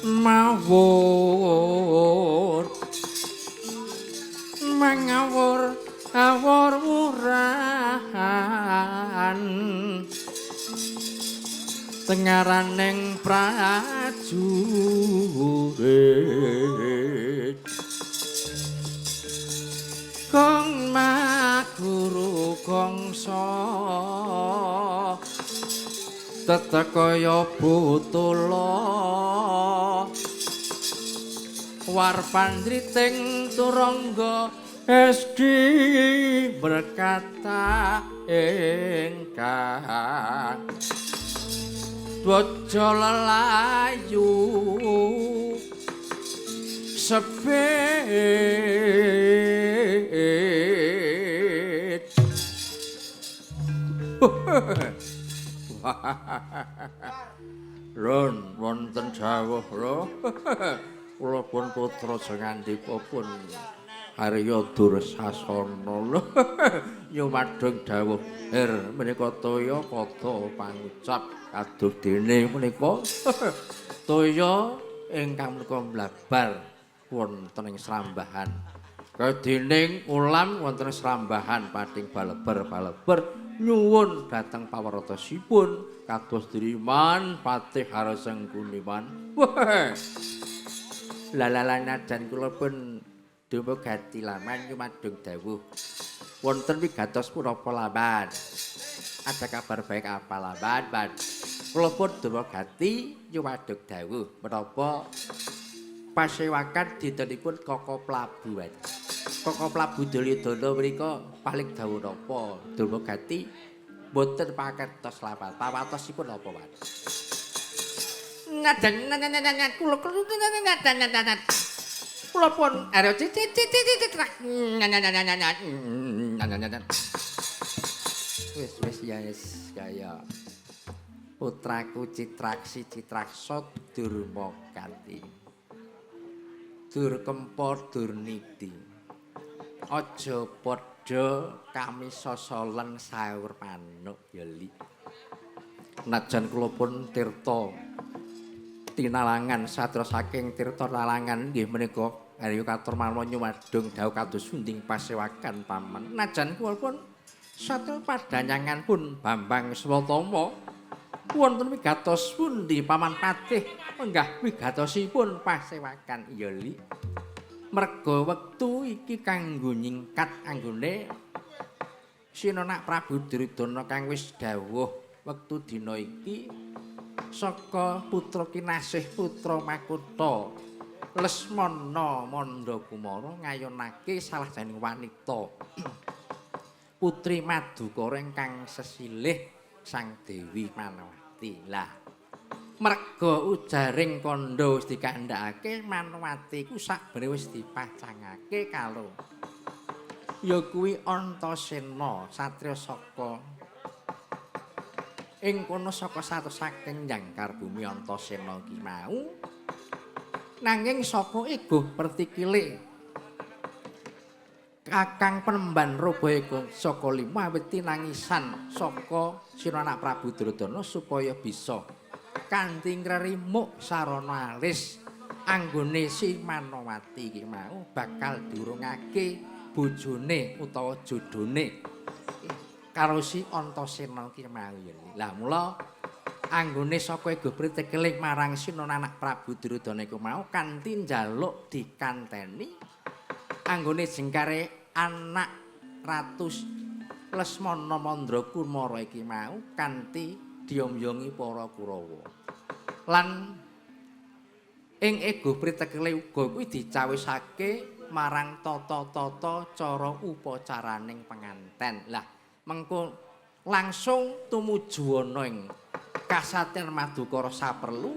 Mawur mangawur awur urahan tengaraning prajurit kong maguru kongso tetekaya butula warpandriting turangga SD berkata ingkang dwaja lelayu sepit. Lon wonten jawuh lho. Kula pun putra Jangandika pun Arya Dursasana lho. Nyumadhong dawuh her menika toya kada pangucap kados dene menika toya ingkang menika mlabar wonten ing Srambahan. Kadining ulam wonten Srambahan pating baleber-baleber nyuwun dhateng pawartosipun kados diriman Patih Harasengkuniman. Lalalanajan kula pun dumegati laman nyumadhong dawuh. Wonten wigatos punapa laman? Ada kabar baik apa laman? Ban. Kula pun dumegati nyumadhong dawuh menapa pasewakan dintenipun Koko Prabu. Koko Prabu Duryudana menika paling dawuh napa? Dumegati Mboten pakertos lapat. Pawatosipun apa, Pak? Ngadan kula kula pun arep wis wis ya wis kaya putraku Citraksi Citraksa Durmagati Durkempa Durniti aja padha kami sosolen saur manuk ya Li. Najan kula pun tirta tinalangan satra saking tirta talangan nggih menika Arya katur marma nyumadung dawuh kados sunding pasewakan paman. Najan kula pun satra padanyangan pun Bambang Swatama wonten wigatos pundi paman patih menggah wigatosipun pasewakan ya Li. Merga wektu iki kanggo nyingkat anggone Sinonak Prabu Duryudana kang wis dawuh wektu dina iki saka putra kinasih putra makutha Lesmana Mandakumara ngayunake salah sawijining wanita putri Madukara ingkang sesilih Sang Dewi Manawati. Lah merga ujaring kandha wis dikandhakake Manawati iku sakbene wis dipacangake karo ya kuwi Antasena satriya saka ing kono saka satu saking jangkar bumi Antasena iki mau nanging saka ego pertikile Kakang Penemban Robaya saka lima awit tinangisan saka Sinanak Prabu Duryudana supaya bisa kanthi ngrerimuk sarana alis anggone si Manawati iki mau bakal diurungake bojone utawa jodhone karo si Antasena iki mau ya. Lah mula anggone saka ego pritekeling marang Sinanak Prabu Duryudana iku mau kanthi njaluk dikanteni anggone jengkare anak Ratu Lesmana Mandrakumara iki mau kanthi diomyongi para Kurawa. Lan ing ego pritekele uga kuwi dicawisake marang tata-tata cara upacaraning penganten. Lah mengko langsung tumuju ana ing kasatriyan Madukara saperlu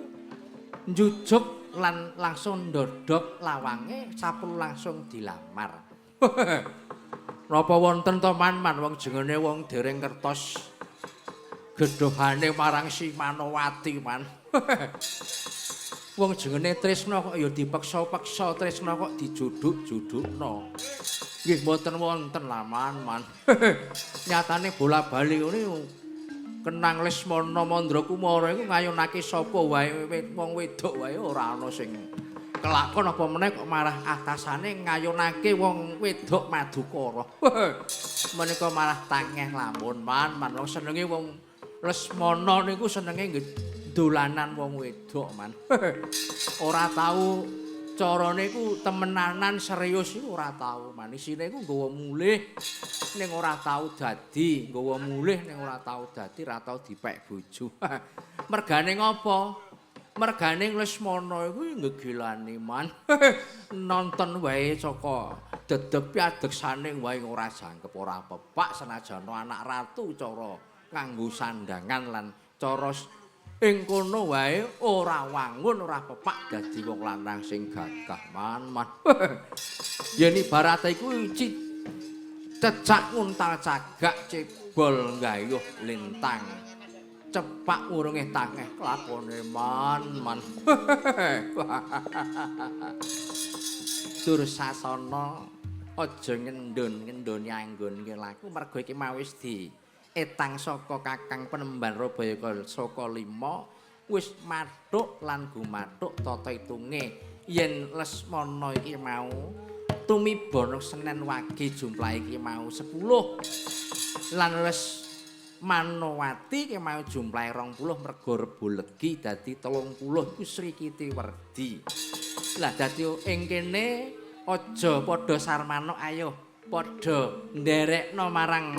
njujuk lan langsung ndodhok lawange saperlu langsung dilamar. Napa wonten to man-man wong jengene wong dereng ngertos gedhohane marang si Manowati man. Wong jengene tresna kok ya dipeksa-peksa, tresna kok dijuduk-judukno. Nggih mboten wonten lah man-man. Nyatane bola-bali ngene kenang Lesmana Mandrakumara iku ngayunake sapa wae wong wedok wae ora ana sing kelakon apa meneh kok marah atasane ngayunake wong wedok Madukara. Menika malah tangeh lamun man man wong senenge wong Lesmana niku senenge nggih dolanan wong wedok man. Ora tau carane iku temenanan serius iku ora tau man. Isine iku nggawa mulih ning ora tau dadi, nggawa mulih ning ora tau dadi, ora tau dipek bojo. Mergane ngopo? Mergane Lesmana iku ngegilani man. Nonton wae saka dedeg piadeksane wae ora jangkep ora pepak senajan anak ratu cara nganggo sandangan lan cara ing kono wae ora wangun ora pepak dadi wong lanang sing gagah man man. Yen ibarate iku cecak nguntal cagak cebol nggayuh lintang. Cepak urunge tangeh klakone man man. Dursasana aja ngendon-ngendoni anggon iki laku mergo iki mau wis di etang saka Kakang Penemban Robaya saka lima wis mathuk lan gumathuk tata itunge yen Lesmana iki mau tumiba Senen Wage jumlahe iki mau 10 lan Lesmanawati iki mau jumlahe 20 mergo Rebo Legi dadi 30 iku Sri Kiti Werdi. Lah dadi ing kene aja padha sarmanuk ayo padha nderekno marang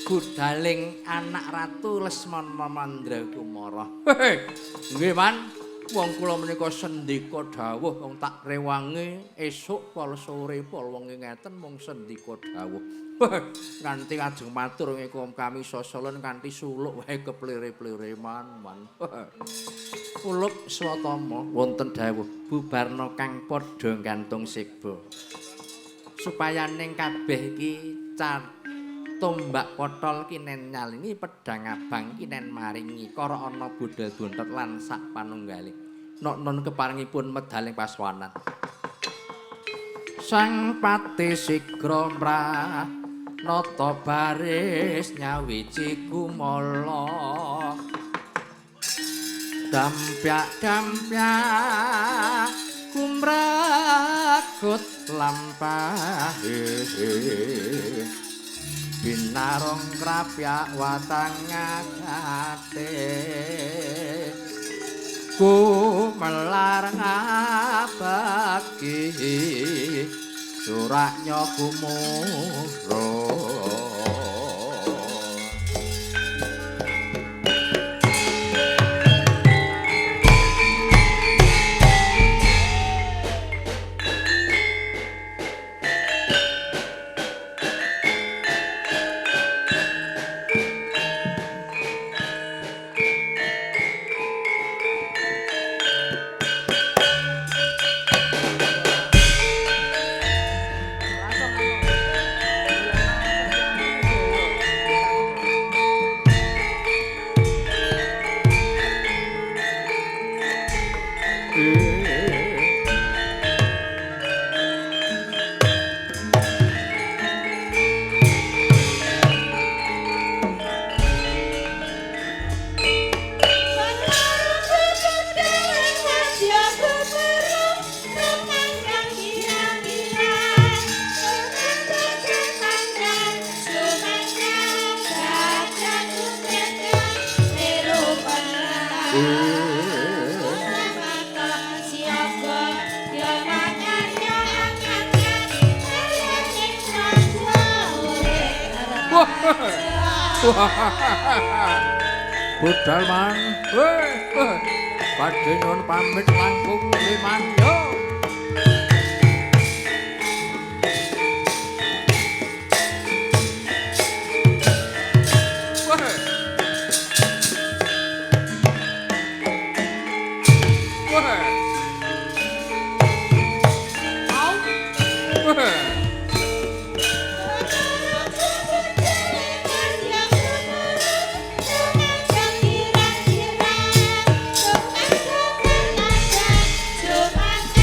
budaling anak Ratu Lesmana Mandrakumara. Nggih, Man. Wong kula menika sendika dawuh wong tak rewangi esuk pol sore pol wengi ngeten mung sendika dawuh. Nganti ajeng matur ing kami sosolen kanthi suluk wae keplire-plire man-man. Ulup Swatama wonten dawuh bubarna kang padha gantung siba. Supaya ning kabeh iki tombak potol kinen nyalingi pedang abang kinen maringi kara ana budhal buntet lan sak panunggaling. Nok-non keparengipun medaling paswanan. Sang pati sigra mrah nata baris nyawiji kumala. Dampyak-dampyak kumragut lampahe. Binarong krapyak watang agate. Ku melar ngabagi suraknya kumuro. Budal man, badhe nyuwun pamit langkung liman yo. Cuman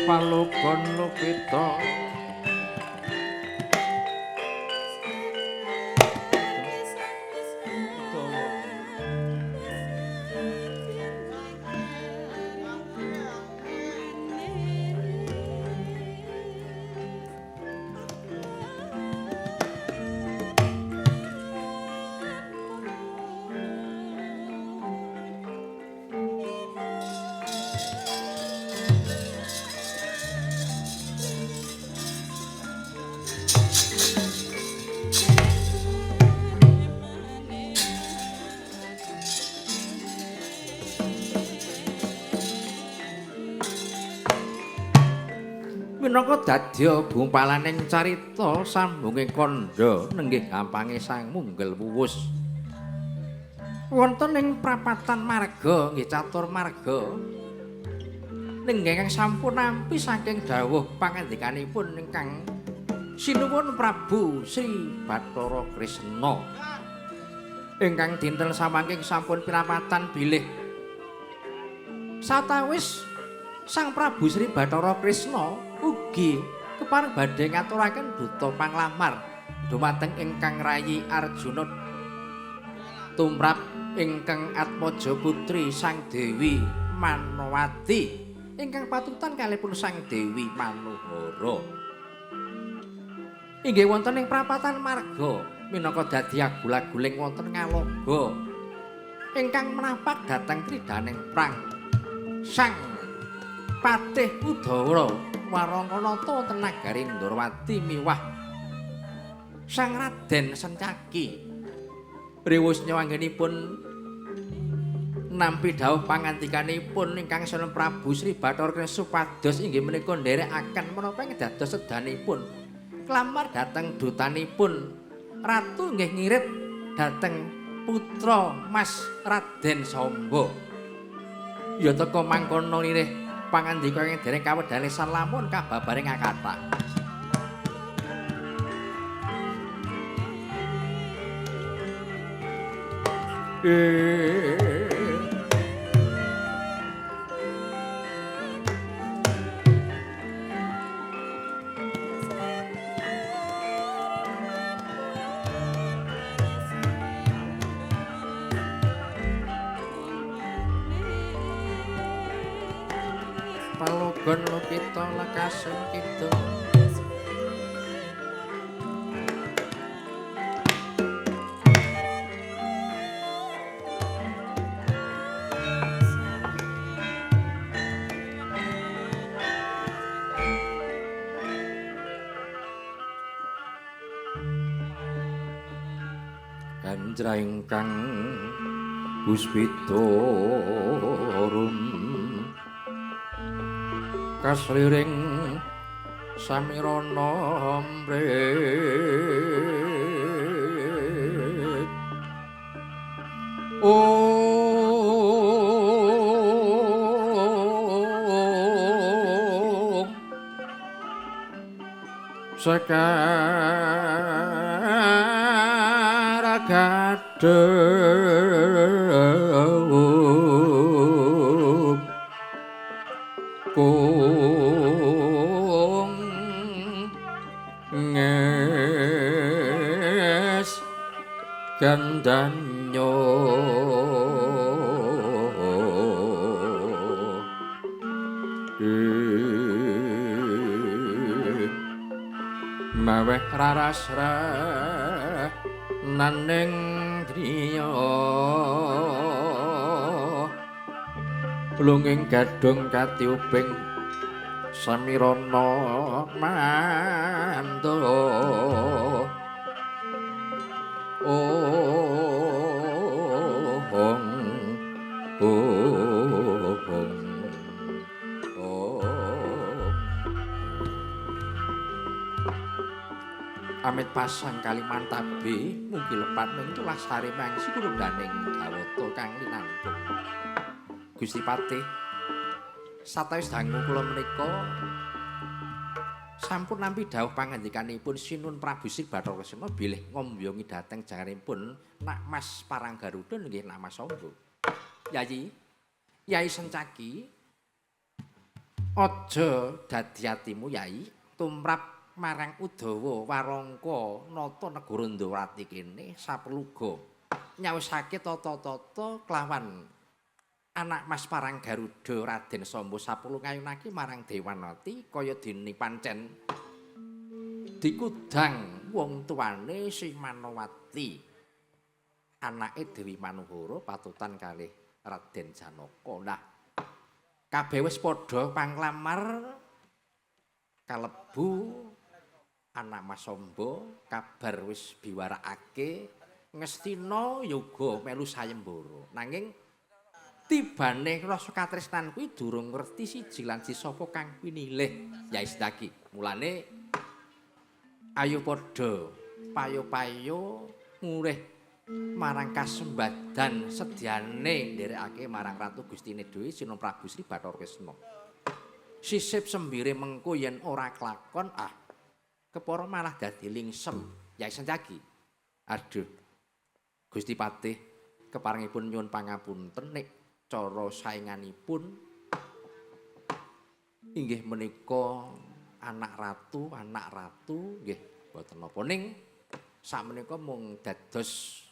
Palogon lukita minangka dadya gumpalaning carita sambunging kandha nenggih gampange Sang Munggel Wuwus. Wonten ing prapatan marga nggih catur marga nenggih ingkang sampun nampi saking dawuh pangandikanipun ingkang sinuwun Prabu Sri Bathara Kresna ingkang dinten samangking sampun pirapatan bilih satawis Sang Prabu Sri Bathara Kresna ugi kepareng badhe ngaturaken duta panglamar dumateng ingkang rayi Arjuna tumrap ingkang Atmaja putri Sang Dewi Manowati ingkang patutan kalihipun Sang Dewi Manohara. Inggih wonten ing prapatan marga minangka dadi agul-aguling wonten ngaloga ingkang menapak dhateng tridaning prang Sang Patih Udawa Warangkanata wonten nagari Ndorowati miwah Sang Raden Sencaki. Riwus nyawanggenipun nampi dawuh pangandikanipun ingkang Sinuwun Prabu Sri Bathara Kresna supados inggih menika nderekaken menapa ing dados sedanipun klamar dhateng dutanipun ratu nggih ngirit dhateng putra Mas Raden Samba. Ya teka mangkono lirih pangandika ing dereng kawedhane lamun kababare ngakathah. Palogon lukita lekasen kidung Ganjra ingkang puspita rum kasliring samirana mrit ong sekar gadhung kung nges gandanyo maweh raras naning griya lunging gadhung katiuping samirana mando ong ong ong. Amit pasang Kalimantabe mugi lepat ming tulasare mangsi kurundaning Dawata kang linantung. Gusti Patih, satawis dangu kula menika sampun nampi dawuh pangandikanipun Sinuwun Prabu Sri Bathara Kresna bilih ngombyongi dhateng janganipun Nak Mas Parang Garuda nggih Nak Mas Samba. Yayi, Yai Sencaki, Aja dadi atimu Yai, tumrap marang Udawa Warangka nata negara Ndawati kene saperluga nyawisake tata-tata kelawan anak Mas Parang Garuda Raden Samba saperlu ngayunake marang Dewanati kaya dene pancen dikudang wong tuane si Manowati anake Dewi Manuhara patutan kalih Raden Janaka. Nah, kabeh wis padha panglamar kalebu anak Mas Samba, kabar wis biwarakake Ngastina yoga melu sayembara. Nanging tibane rasa katresnan kuwi durung ngerti siji lan sapa kang pinilih Yai Sendaki. Mulane ayo padha payo-payo ngurih marang kasembadan sedyane nderekake marang Ratu Gustine Dewi Sina Prabu Sri Bathara Kresna. Sisip sembire mengko yen ora klakon ah kepara malah dadi lingsem Yai Sendaki. Aduh. Gusti Patih keparengipun nyuwun pangapunten nek cara sainganipun inggih menika anak ratu nggih boten napa ning sakmenika mung dados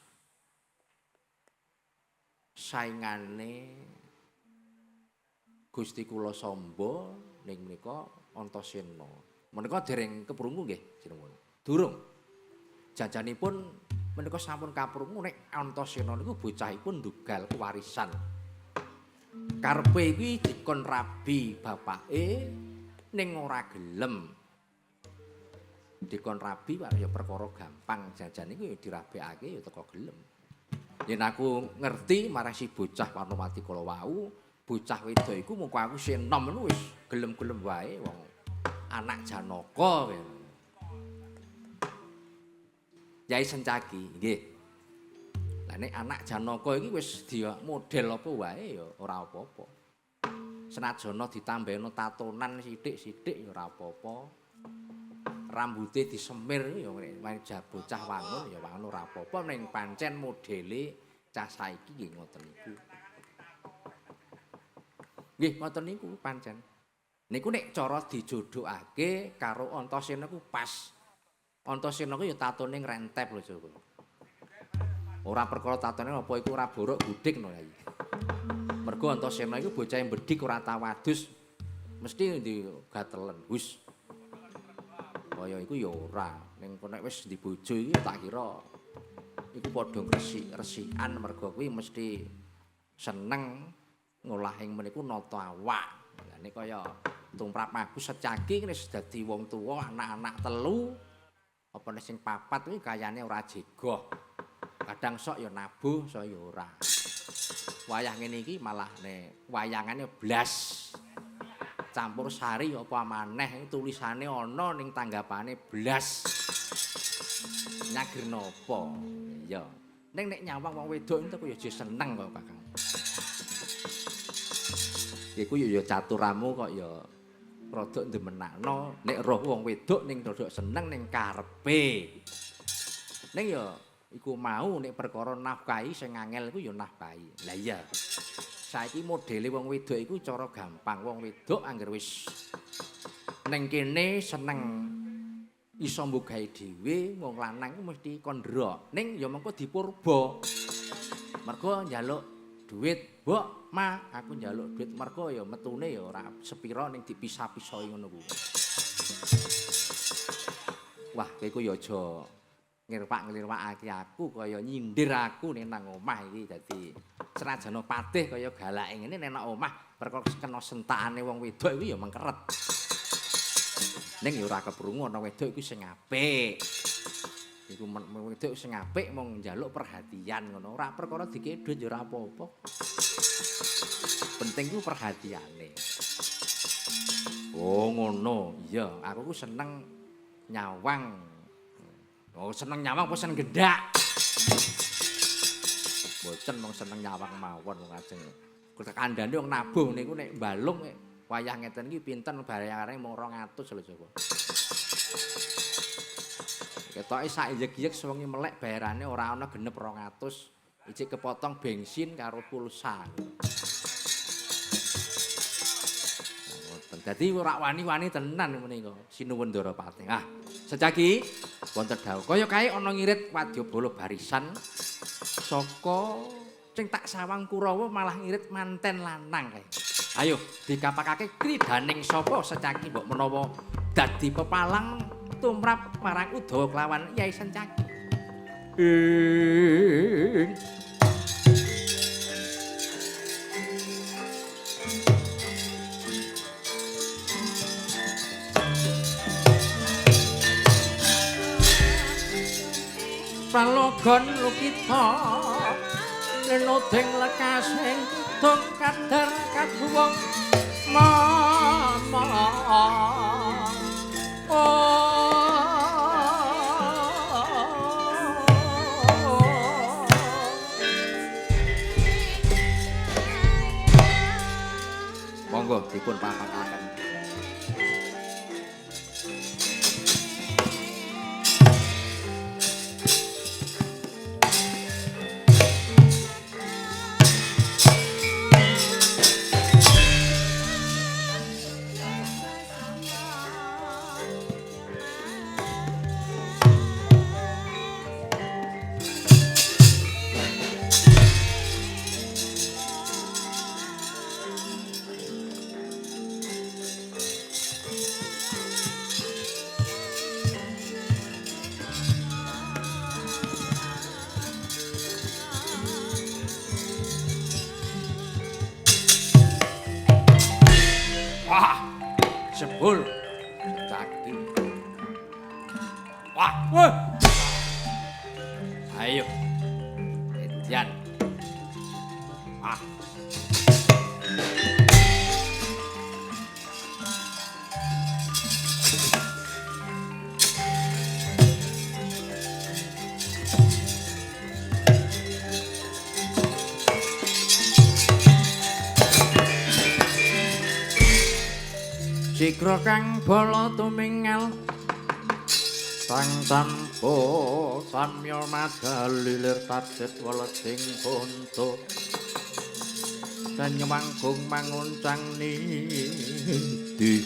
saingane Gusti kula Samba ning menika Antasena. Menika dereng keprungu nggih sinuwun. Durung. Janjanipun menika sampun kaprungu nek Antasena niku bocahipun ndugal kewarisan. Karepe iki dikon rabi bapake ning ora gelem. Dikon rabi ya perkara gampang, janjane iku ya dirabekake ya teko gelem. Yen aku ngerti marang si bocah Wanowati kala wau, bocah wedok iku mung aku sing enom ngono wis gelem-gelem wae wong anak Janaka. Yai Sencaki, nggih. Lah nek anak Janaka iki wis di model apa wae ya ora apa-apa. Senajana ditambahno tatonan sithik-sithik ya ora apa-apa. Rambute disemir ya nek bocah wangun ya wangun ora apa-apa ning pancen modele cah saiki nggih ngoten niku. Nggih ngoten niku pancen. Niku nek cara dijodhokake karo Antasena ku pas. Antasena ku ya tatone ngrentep lho coba. Ora perkara tatone apa iku ora borok gudik no Yai. Mergo Antasena iku bocah bedik ora tau adus mesti digatelen. Hus. Kaya iku ya ora. Ning nek wis di bojo iki tak kira iku padha ngresik-resikan mergo kuwi mesti seneng ngolah ing meniku nata awak. Lah nek kaya tumrap aku secaki wis dadi wong tuwa anak-anak telu apa nek sing papat kuwi kayane ora jegoh. Kadang sok ya nabuh, sok ya ora. Wayah ngene iki malah nek wayangane blas. Campur sari apa maneh tulisane ana ning tanggapane blas. Nyager napa? Ya. Ning nek nyawang wong wedok entuk ya seneng kok Kakang. Iku ya caturamu kok ya rada ndemenakno nek roh wong wedok ning rada seneng ning karepe. Ning ya iku mau nek perkara nafkahi sing angel iku ya nafkahi. Lah iya. Saiki modele wong wedok iku cara gampang. Wong wedok angger wis ning kene seneng iso mbok gawe dhewe, wong lanang iku mesti kondrok. Ning ya mengko dipurba. Mergo njaluk duit, "Mbok, Ma, aku njaluk duit." Mergo ya metune ya ora sepira ning dipisah-pisahi ngono kuwi. Wah, kowe iku ya aja ngirwak-ngirwakake aku kaya nyindir aku nek nang omah iki dadi senajana patih kaya galake ngene nek nang omah perkara kena sentakane wong wedok iku ya mengkeret. Ning ya ora keprungu ana wedok iku sing apik. Iku wedok sing apik mung njaluk perhatian ngono, ora perkara dikek dhuwit ya ora apa-apa. Penting ku perhatiane. Oh ngono, iya aku ku seneng nyawang. Oh seneng nyawang apa seneng gendak? Mboten mung seneng nyawang mawon wong ajeng. Kandhane wong nabuh niku nek balung wayah ngeten iki pinten bayarane mung 200 lho coba. Ketoke sak yek-yek sewengi melek bayarane ora ana genep 200, ijik kepotong bensin karo pulsa. Ngoten. Dadi ora wani-wani tenan menika Sinuwun Ndarapati. Ah, Sencaki wonten dawuh kaya kae ana ngirit wadyabala barisan saka sing tak sawang Kurawa malah ngirit manten lanang kae. Ayo dikapakake kridaning sapa Sencaki mbok menawa dadi pepalang tumrap marang Udawa kelawan Yai Sencaki. Pralogon lukita lenodeng lekasing kidung kadar kaduwung mama. Monggo dipun papakaken. Jebul Sencaki. Wah, wah. Ayo. Edian. Ah. Sigra kang bala tumingal tang tampo samya madalilir tajet weleding punto dan nyemanggung manguncang nidi.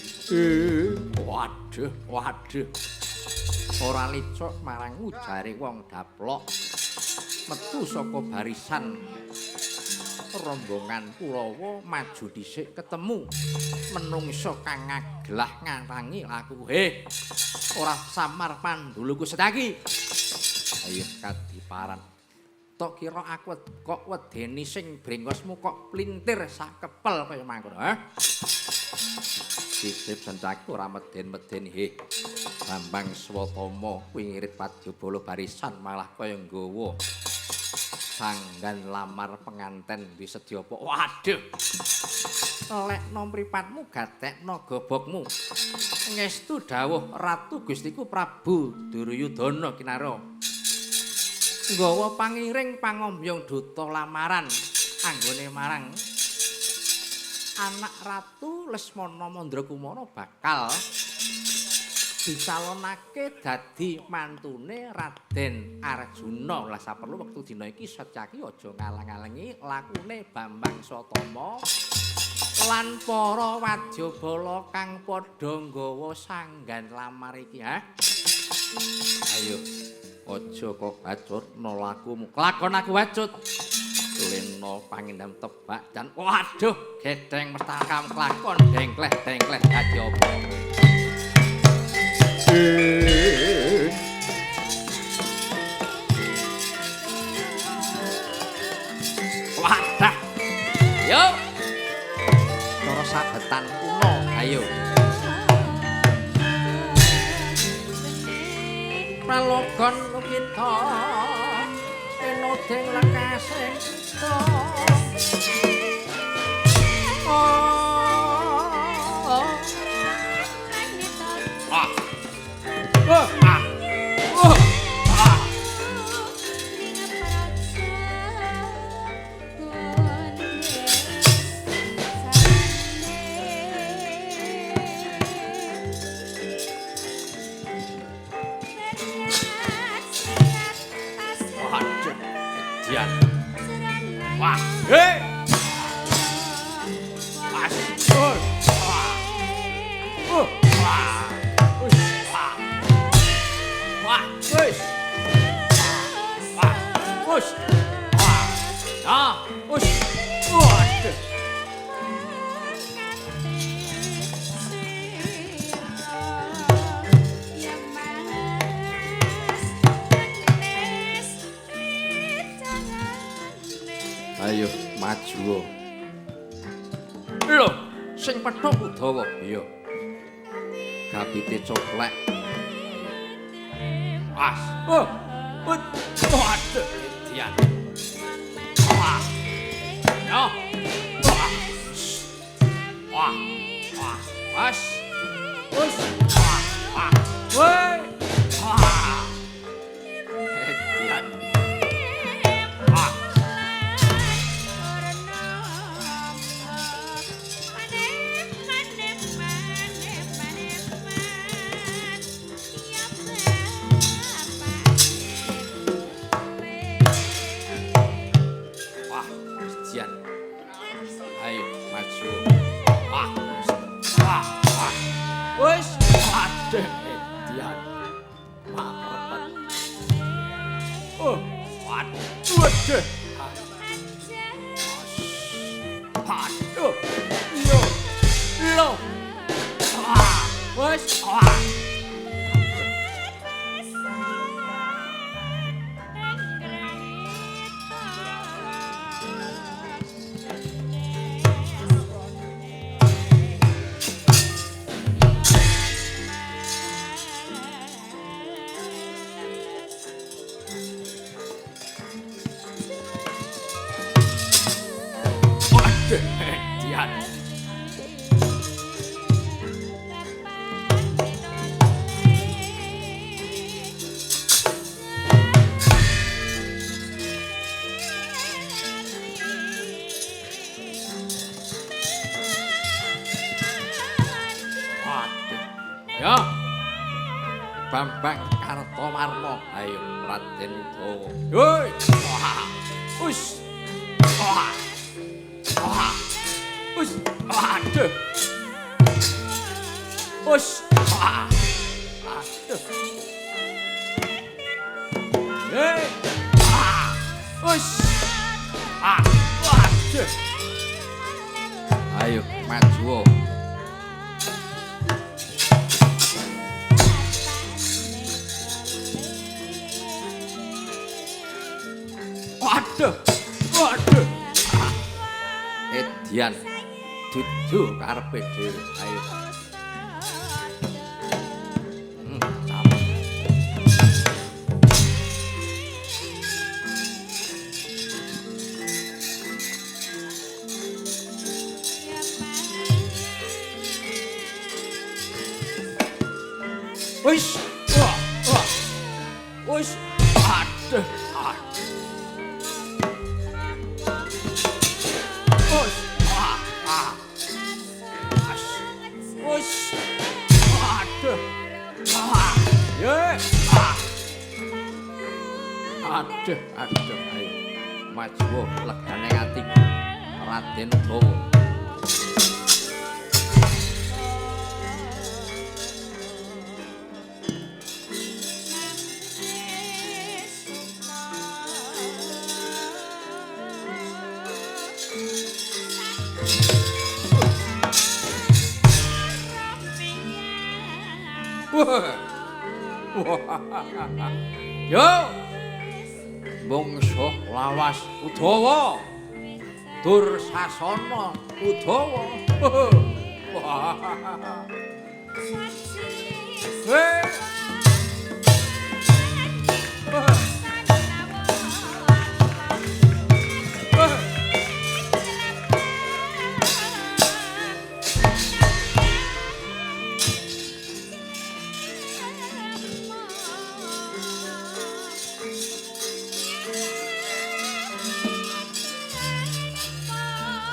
Waduh, waduh, ora licuk marang ujare wong daplok metu saka barisan rombongan Kurawa maju dhisik ketemu menungsa kang ngagelah ngarangi laku. He, ora samar panduluku Sencaki. Ayo kadiparan. Tok kira aku kok wedeni sing brengosmu kok plintir sakepel kaya mangkono, ha? Sisip Sencaki ora meden-meden he. Bambang Swatama kuwi ngirit wadyabala barisan malah kaya nggawa sanggan lamar penganten di sedyapa. Waduh. Lekno mripatmu gatekno gobokmu. Ngestu dawuh Ratu Gustiku Prabu Duryudana kinara. Nggawa pangiring pangombyong duta lamaran anggone marang anak Ratu Lesmana Mandrakumara bakal dicalonake dadi mantune Raden Arjuna. Lah saperlu wektu dina iki Sencaki aja ngalang-alangi lakune Bambang Swatama lan para wadyabala kang padha nggawa sanggan lamar iki, ha? Ayo, aja kok bacutno lakumu. Kelakon aku wacut. Lena pangindam tebak jan. Waduh, gedeng mestakam kelakon dengkleh-dengkleh dadi apa? Wadah. Yo. Cara sabetan kuno, ayo. Pralogon lukita enodeng lekasing kita. Oh. Ah. Oh. Ah. Oh. Ah. Waduh, edian. Wah, hei. Mas. Maju. Lho, sing pethuk Udawa. Iya. Gapite coplek. As. Oh. Waduh, edian. Wah. Yo. Wah. Wah. Wah. Was. Wes. Wah. Wah. Woi. Wah. Edian. Wah. Wah, edian. Ayo maju. Wah. Wah. Wah. Wes. Waduh, edian. Wah, repet. Oh, waduh. Waduh. Waduh. Yo. Lo. Wah. Wes. Wah. Waduh, edian. Waduh. Ya. Bambang Kartomarmo. Ayo Raden Udawa. Hoi. Wah. Us. Wah. Wah. Us. Waduh. Us. Wah. Aduh. Hei. Wah. Us. Ah. Waduh. Ayo maju. Waduh. Waduh. Edian. Dudu karepe dhewe. Ayo. Capek. Wis. Wah, wah. Wis. Aduh. Aduh. Wis. Wah, ah. As. Wis. Aduh. Ah. Ye. Ah. Aduh, aduh, ayo. Maju legane atiku. Raden Udawa. Wah. Yo. Mungsuh lawas Udawa. Dursasana Udawa. Wah. Hei. Wah. Wah.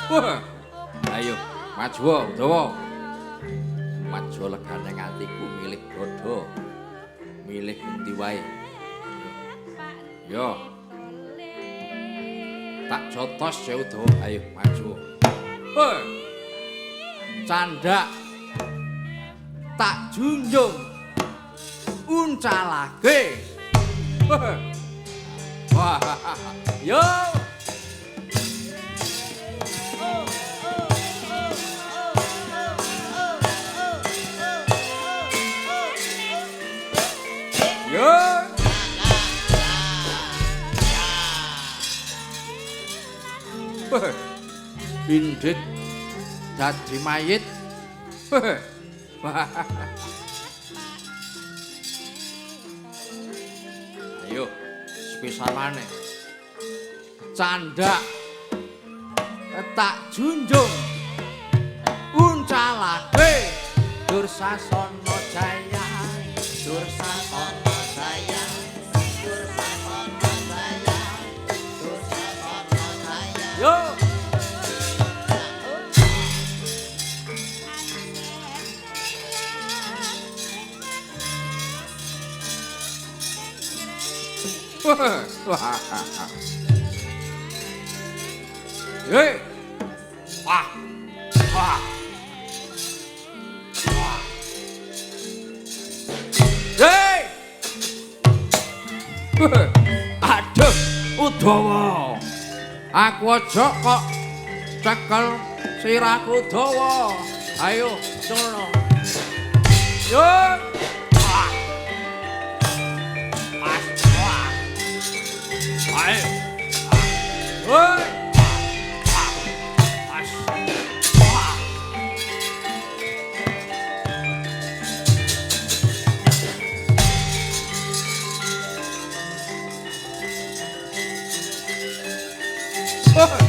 Wah. Ayo, maju Udawa. Maju legane atiku milih dodo. Milih endi wae. Yo. Tak jotos ya Udawa. Ayo maju. Hei. Candhak. Tak junjung. Uncalake. Wah. Yo. Yo. Indit dadi mayit. Ayo, sepisan maneh. Candak tak junjung uncalake Dursasana Jaya, Dursasana Jaya, Dursasana Jaya, Dursasana Jaya. Yo. Hei. Wah. Wah. Wah. Hei. Aduh, Udawa. Aku aja kok cekel sirahku dawa. Ayo, sono. Yo. Wah. Pas. Wah. Ayo. Hei. Pas. Wah.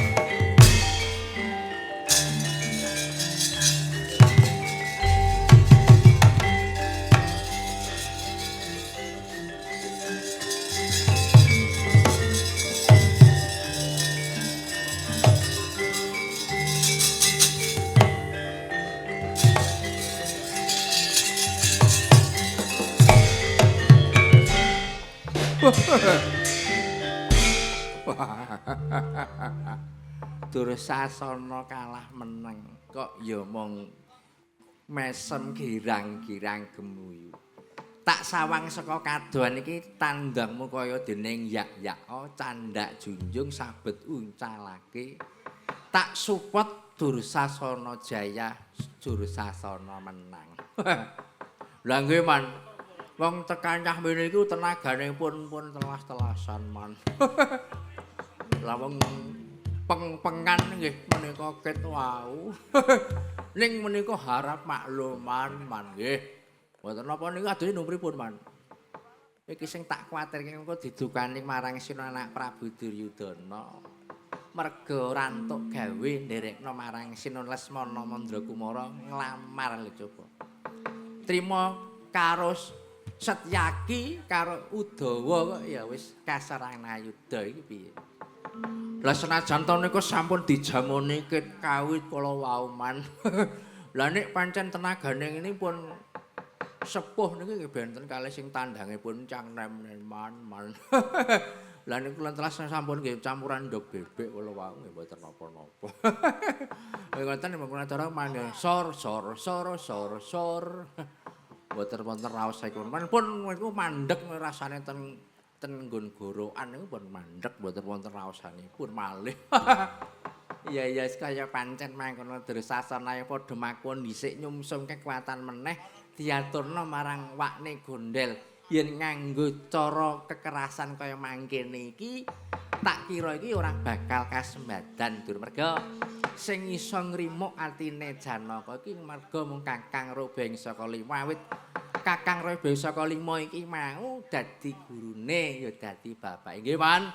Dursasana kalah meneng kok ya mung mesem girang-girang gemuyu. Tak sawang saka kadohan iki tandangmu kaya dening yak-yak oh, candak junjung sabet uncalake. Tak support Dursasana Jaya, Dursasana menang. Lah nggih Man, wong tekan cah mene iku tenagane pun telas-telasan Man. Lah wong peng-pengan nggih menika ket wau. Ning menika harap makluman Man nggih. Mboten napa niku adone nung pripun Man. Iki sing tak kuwatirke engko didukani marang Sina anak Prabu Duryudana. Merga ora entuk gawe nderekno marang Sina Lesmana Mandrakumara nglamar lho coba. Trima karo Setyaki karo Udawa kok ya wis kaserang ayuda iki piye. Lah senajan to niku sampun dijamoni ket kawit kala wau Man. Lah nek pancen tenagane ngene pun sepuh niki nggih benten kalih sing tandange pun cang nem-neman Man. Lah niku telas sampun nggih campuran ndog bebek kala wau nggih mboten napa-napa. Ngoten mengkono cara mangga sor sor sor sor sor. Mboten wonten raos saipun. Pun niku mandeg rasane ten ten nggon gorokan niku pun mandeg mboten wonten raosanipun malih. Iya iya kaya pancen mangkono Dursasana padha makuwun dhisik nyumsum kekuatan meneh diaturna marang wakne gondel yen nganggo cara kekerasan kaya mangkene iki tak kira iki ora bakal kasembadan dur merga sing iso ngrimuk atine Janaka iki merga mung Kakang Robeng saka lima awit Kakang Robeng saka lima iki mau dadi gurune ya dadi bapake nggih Man.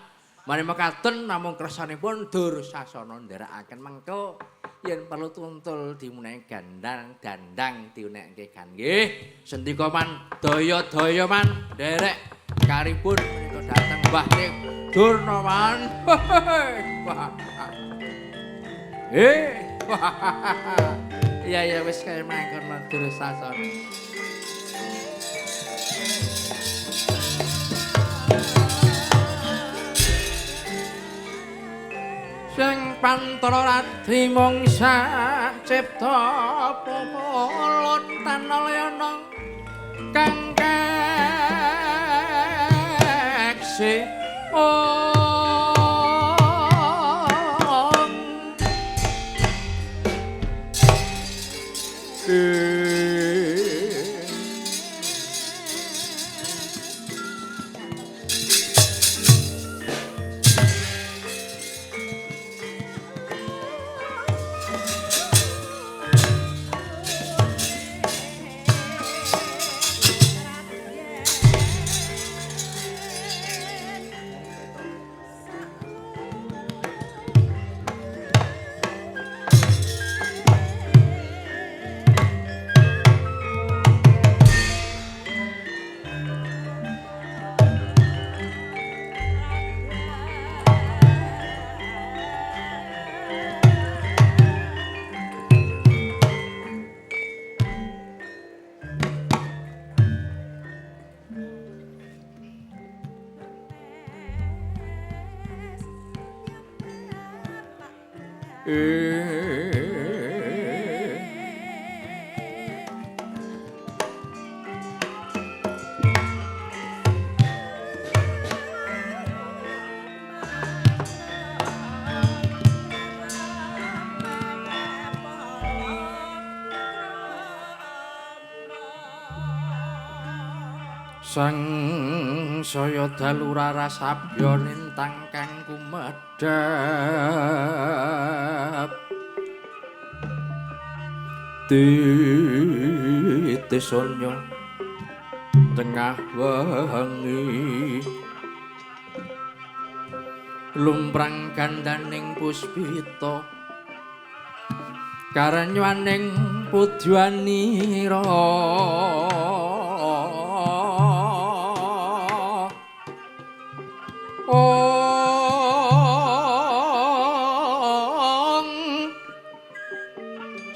Mari mekaten namung kersanipun Dursasana ndherekaken mengko yen perlu tuntul dimunehi gandang dandang diunekke gan nggih. Sendika Man, daya-daya Man nderek karipun menika dhateng Mbah Durna Man. Iya iya wis kaya mangkono Dursasana. Sing pantara radi mung sacipta pupulun tanalyana kang keksi om Sang saya dalu rarasabya lintang kang kumedhap titis sonya tengah wengi lumprang gandaning puspita karanywaning pudyanira.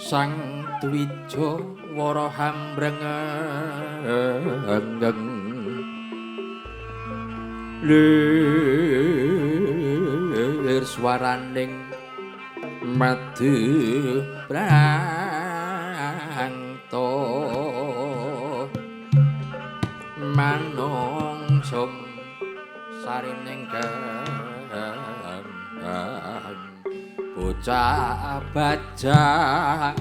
Sang Dwija wara hambrengeng lir swaraning madu prangta manungsung sarining ganggang bocah bajang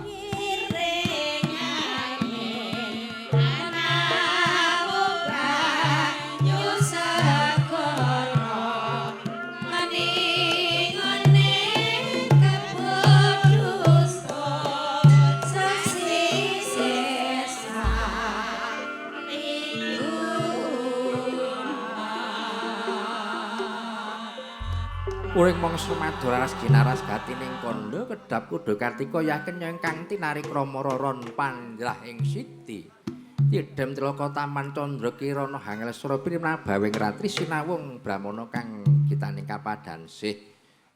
Uring mangsa madura ras ginaras gatining kandha kedhap kuda Kartika yakin yen kang tinari krama reron panjlah ing siti. Tidhem Tilaka Taman Candra Kirana hangel sura primabawing ratri sinawung brahmana kang gitaning kapadansih.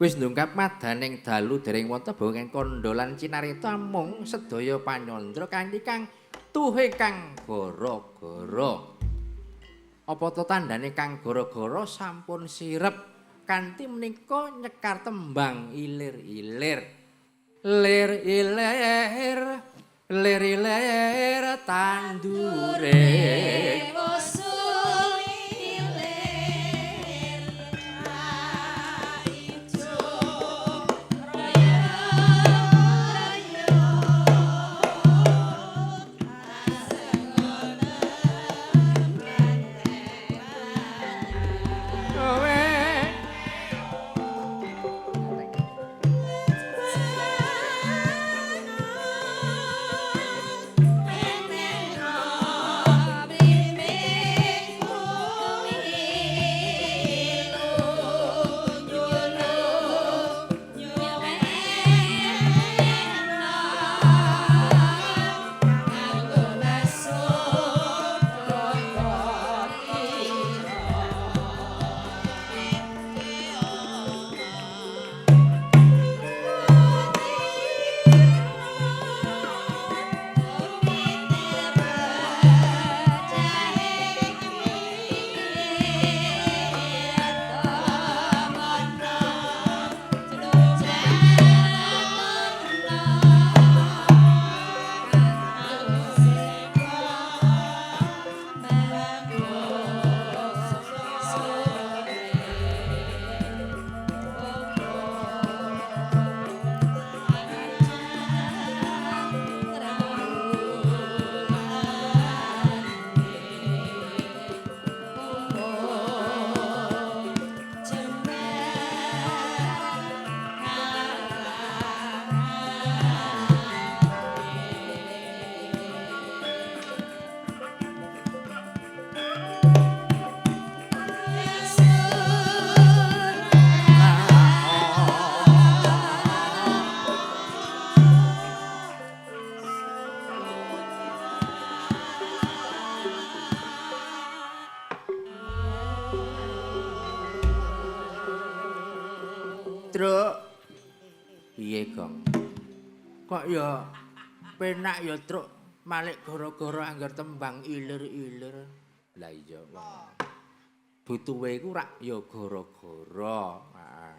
Wis ndungkap madaning dalu dereng wonten bawing kandha lan cinarita mung sedaya panyandra kanthi kang tuhe kang gara-gara. Apa to tandane kang gara-gara sampun sirep kanthi menika nyekar tembang ilir-ilir. Lir ilir, lir ilir tandure. Truk. Piye, Gong? Kok ya penak ya, Truk, malik gara-gara angger tembang ilir-ilir. Lah iya, wong. Butuhe iku rak ya gara-gara. Heeh.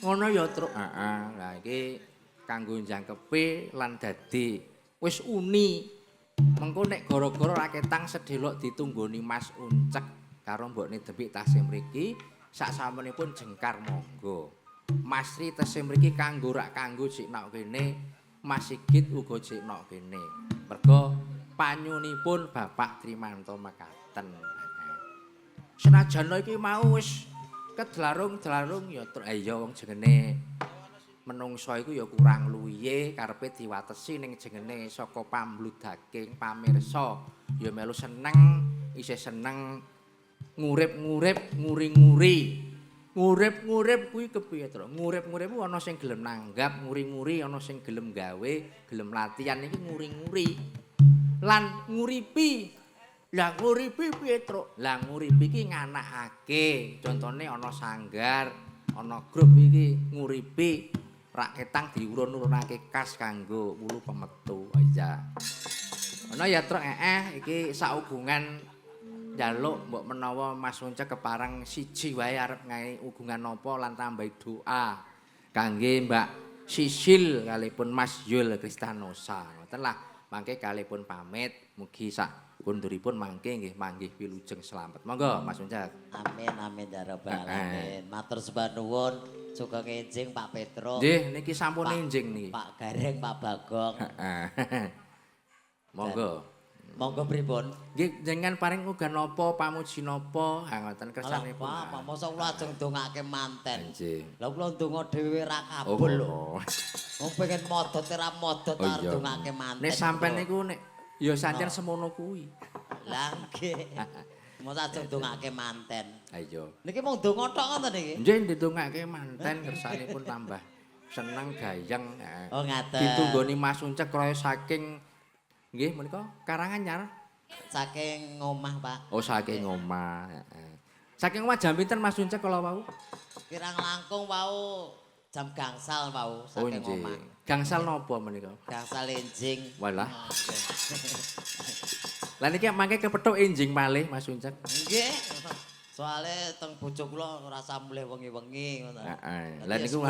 Ngono ya, Truk. Heeh. Lah iki kanggo njangkepi lan dadi wis uni. Mengko nek gara-gara ra ketang sedelok ditunggoni Mas Uncek karo mbokne Debik tasih mriki, sak samunipun jengkar monggo. Mas Ri tesih mriki kanggo rak kanggo jek nok kene, Mas Sigit uga jek nok kene. Merga panyunipun Bapak Trimanto mekaten. Senajan iki mau wis kedlarung-dlarung ya truk iya wong jengene menungsa iku ya kurang luwihe karepe diwatesi ning jengene saka pambludaking pamirsa ya melu seneng isih seneng ngurip-ngurip nguri-nguri ngurip-ngurip kuwi kepiye Truk ngurip-ngurip ku ana sing gelem nanggap nguri-nguri ana sing gelem gawe gelem latihan iki nguri-nguri lan nguripi. Lah nguripi piye Truk? Lah nguripi iki nganakake contone ana sanggar ana grup iki nguripi raketang diurun-urunake kas kanggo wulu pemetu. Iya. Ana ya Truk iki saugungan njaluk mbok menawa Mas Uncek kepareng siji wae arep ngae ugungan napa lan tambahi doa kangge Mbak Sisil kalipun Mas Yul Kristanosa. Ngoten lah mangke kalipun pamit mugi sak kunduripun mangke nggih manggih wilujeng slamet. Monggo Mas Uncek. Amin amin ya rabbal alamin. Matur sembah nuwun. Sugeng enjing Pak Petro. Nggih, niki sampun enjing niki. Pak Gareng, Pak Bagong. Heeh. Monggo. Monggo pripun? Nggih, jenengan paring uga napa pamuji napa? Ha ngoten kersanipun. Alah, Pak, mosok kula ajeng ndongake manten. Nggih. Lah kula ndonga dhewe ra kabul lho. Wong pengen modot ora modot arep ndongake manten. Nek sampean niku nek ya sancen semono kuwi. Lah nggih. Mosok ajeng ndongake manten. Ha iya. Niki mung ndonga tok ngoten niki. Nggih ndidongake manten kersanipun tambah seneng gayeng. Oh ngaten. Ditunggoni Mas Uncek kaya saking nggih menika Karanganyar. Saking ngomah, Pak. Oh saking omah, heeh. Saking omah jam pinten Mas Uncek kala wau? Kirang langkung wau jam gangsal wau saking omah. Gangsal napa menika? Gangsal enjing. Walah. Lah niki mangke kepethuk enjing malih Mas Uncek. Nggih. Soale teng bojo kula ora usah mulih wengi-wengi ngono. Heeh. Lah niku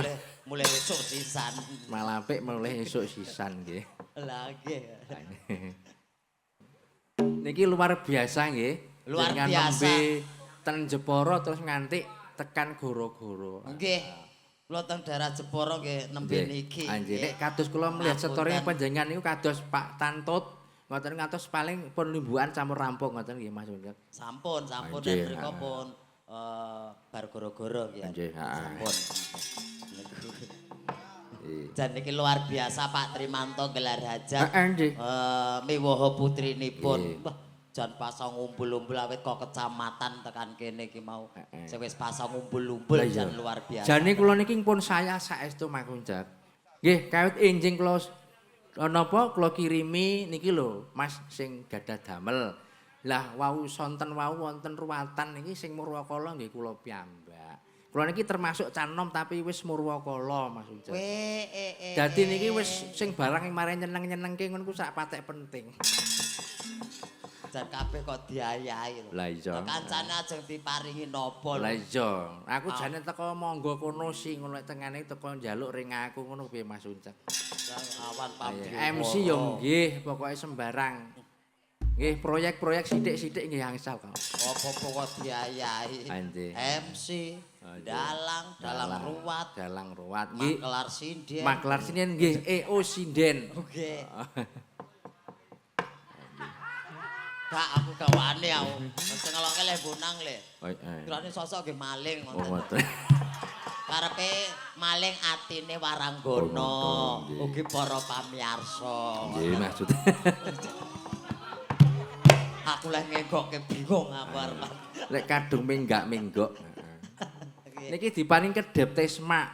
mulih esuk sisan. Malah apik mulih esuk sisan nggih. Lah nggih. Niki luar biasa nggih. Luar biasa. Nembe ten Jepara terus nganti tekan Goro-goro. Nggih. Kula teng daerah Jepara nggih nembe niki. Nggih, nek kados kula melihat setore panjenengan niku kados Pak Tantut ngoten ngantos paling pun limbukan campur rampung ngoten nggih Mas Uncek. Sampun, sampun nek mriku pun bar goro-goro nggih. Nggih, sampun. Jan niki luar biasa Pak Trimanto gelar hajat. Heeh nggih. Miwoho putrinipun. Wah, jan pasang umbul-umbul awit kok kecamatan tekan kene iki mau. Sing wis pasang umbul-umbul jan luar biasa. Jane kula niki pun saya saestu Mas Uncek. Nggih, kawit enjing kula napa kula kirimi niki lho Mas sing gadah damel. Lah wau sonten wau wonten ruwatan niki sing murwakala nggih kula piyambak. Kula niki termasuk canom tapi wis murwakala Mas Uncek. Dadi niki wis sing barang ing mare nyeneng-nyenengke ngono ku sak patek penting. Jan kabeh kok diayahi lho. Lah iya. Kancane ajeng diparingi napa lho. Lah iya. Aku jane teko monggo kono sing ngono lek tengane teko njaluk ring aku ngono piye Mas Uncek. Awan pabrik. MC yo nggih pokoke sembarang. Nggih proyek-proyek sithik-sithik nggih angsal kok. Apa-apa kok diayahi. MC, dalang, dalang ruwat, dalang ruwat, nggih. Makelar sinden. Makelar sinden nggih, EO sinden. Nggih. Gak aku gawane aku. Sing ngeloke le bonang le. Oh iya. Kirane sosok nggih maling ngoten. Oh ngoten. Karepe maling atine waranggana, ugi para pamiyarsa. Nggih maksud. Aku leh ngenggokke bingung aku arep. Lek kadung minggak-minggok. Niki diparing kedhep Tesma.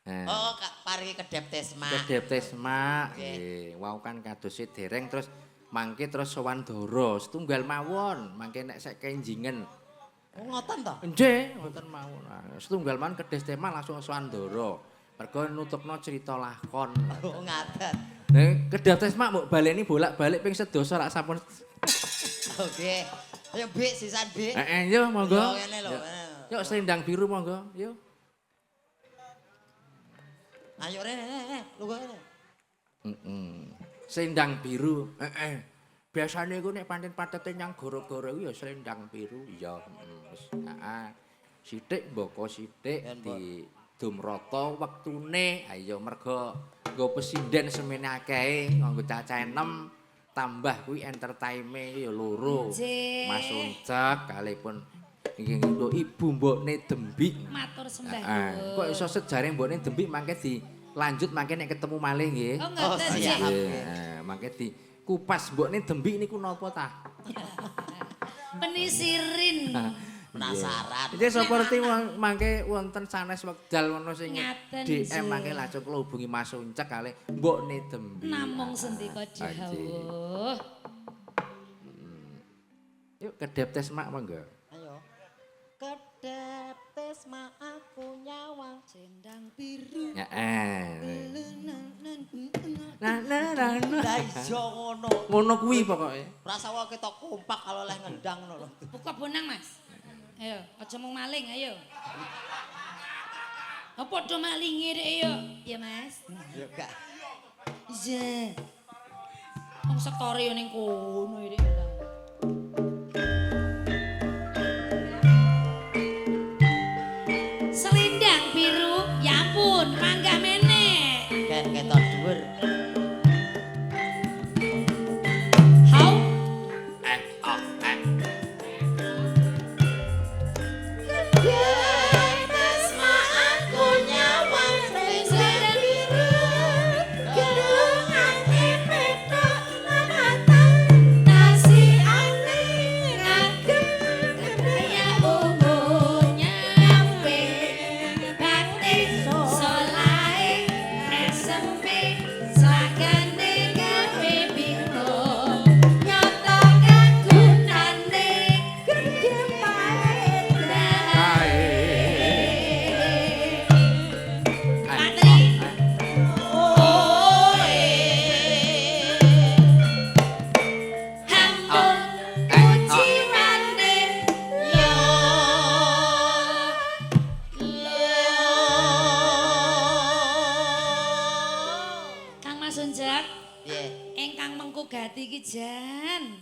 Oh, paringi kedhep Tesma. Kedhep Tesma. Nggih, wau kan kadose dereng terus mangke terus sowan Dara, setunggal mawon, mangke nek sek kenjingen. Oh, ngoten to? Nggih, ngoten mawon. Setunggal mawon kedhes Tema langsung sowan Dara. Mergo nutukno cerita lakon. Oh, ngaten. Nek kedhep Tesma mbok baleni bolak-balik ping sedasa rak sampun. Oke. Ayo Bik, sisan Bik. Heeh, yo monggo. Yo ngene lho. Yuk selendang biru monggo, yuk. Ayo rene, lungguh rene. Heeh. Selendang biru. Heeh. Biasane iku nek pancen patete nyang goro-goro iku ya selendang biru. Iya, heeh. Wis, heeh. Sithik mboko sithik di dumrata wektune. Ayo mergo nggo pesinden semene akehe nganggo cacah 6 tambah kuwi entertainme ya loro. Mas Uncek kalipun nggih ibu mbokne Dembik. Matur sembah nuwun. Kok iso sejare mbokne Dembik mangke dilanjut mangke nek ketemu malih nggih. Oh ngoten siap. Nggih, mangke dikupas mbokne Dembik niku napa tah? Penisirin. Penasaran. Iki seperti mangke wonten sanes wekdal wono sing DM mangke langsung kula hubungi Mas Uncek kalih mbokne Dembik. Namung sendika dawuh. Yuk kedep tes mak monggo. Ayo. Kedep tes mak aku nyawang Selendang biru. Heeh. Nah nah nah. Lah iya ngono. Ngono kuwi pokoke. Rasa wae ketok kompak kalau oleh ngendang ngono lho. Buka bonang, Mas. Ayo, aja mung maling, ayo. Apa padha malinge rek ayo. Ya, Mas. Ya gak. Iya. Wong setore yo ning kono rek. Selendang biru, ya ampun, manggah meneh. Ken ketok dhuwur. Hau.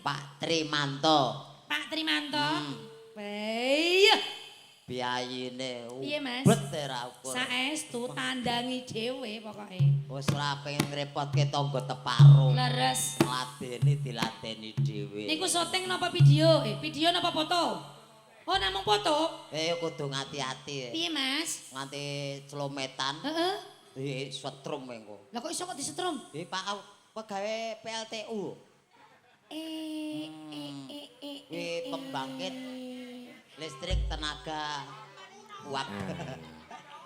Pak Trimanto. Pak Trimanto. Iya. Biyayine Piye, Mas? ubet ora ukur. Saestu tandangi dhewe pokoke. Wis ora pengen ngrepotke tangga teparo. Leres. Ngladeni diladeni dhewe. Niku syuting napa video? Video napa foto? Oh, namung foto. Kudu ngati-ati. Piye, Mas? Nganti celometan. Heeh. Di setrum engko. Lah kok iso kok disetrum? Pak pegawe PLTU. Kuwi pembangkit listrik tenaga uap.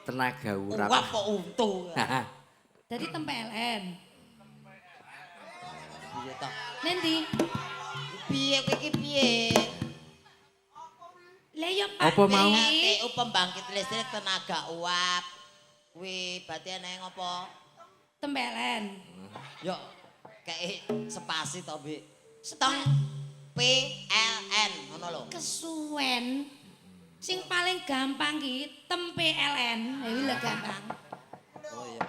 Tenaga urap. Uap kok untu. Dadi tem PLN. Piye toh? Nendi? Piye kowe iki piye? Lah ya Pak. Apa mau? PLTU pembangkit listrik tenaga uap. Kuwi berarti eneng apa? Tem PLN. Yo kei spasi to, Mbik. Teng PLN ngono lho. Kesuwen. Sing paling gampang ki tem PLN. Ha iki lho gampang. Oh iya.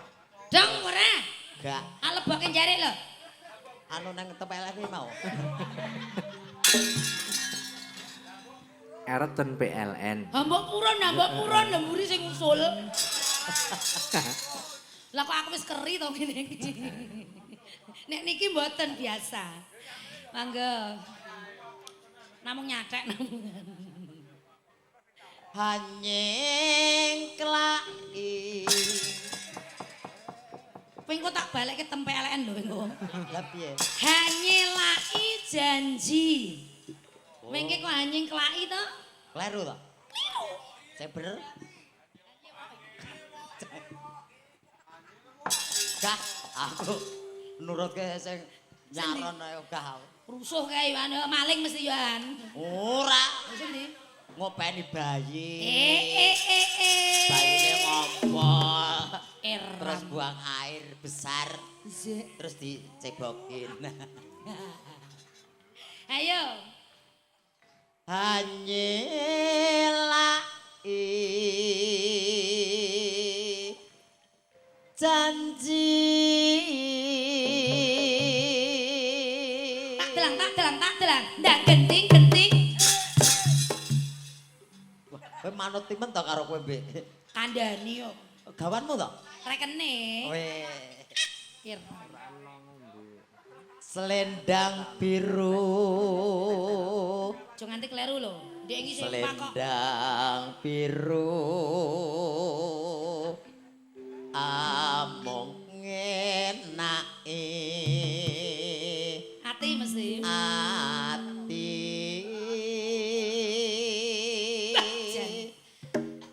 Dong ora? Gak. Aleboke jarik lho. Anu nang tem PLN kuwi mau. Arep ten PLN. Ha mbok purun, ha mbok purun lho mburi sing usul. Lah kok aku wis keri to ngene iki. Nek niki mboten biasa. Mangga. Namung nyathek namung. Hanyeng klaki. Kowe engko tak balekke tem PLN lho engko. Lah piye? Hanyelaki janji. Mengke kok hanyeng klaki to? Kleru to? Kleru. Saya bener. Gah, aku nurutke sing nyaron ayo gah. Rusuh kae yo maling mesti yo an. Ora. Wis endi? Ngopeni bayi. Bayine ngompol. Terus buang air besar. Terus dicebokin. Ayo. Hanyelaki janji. delang tak delang tak delang. Ndak genting genting. Wah, kowe manut timen to karo kowe, Mbak? Kandhani yo. Gawanmu to? Rekene. Weh. Ir. Selendang biru. Aja nganti kleru lho. Ndek iki sing pak kok. Selendang biru. Amung ngenaki Ati mesti. Ati. Jan.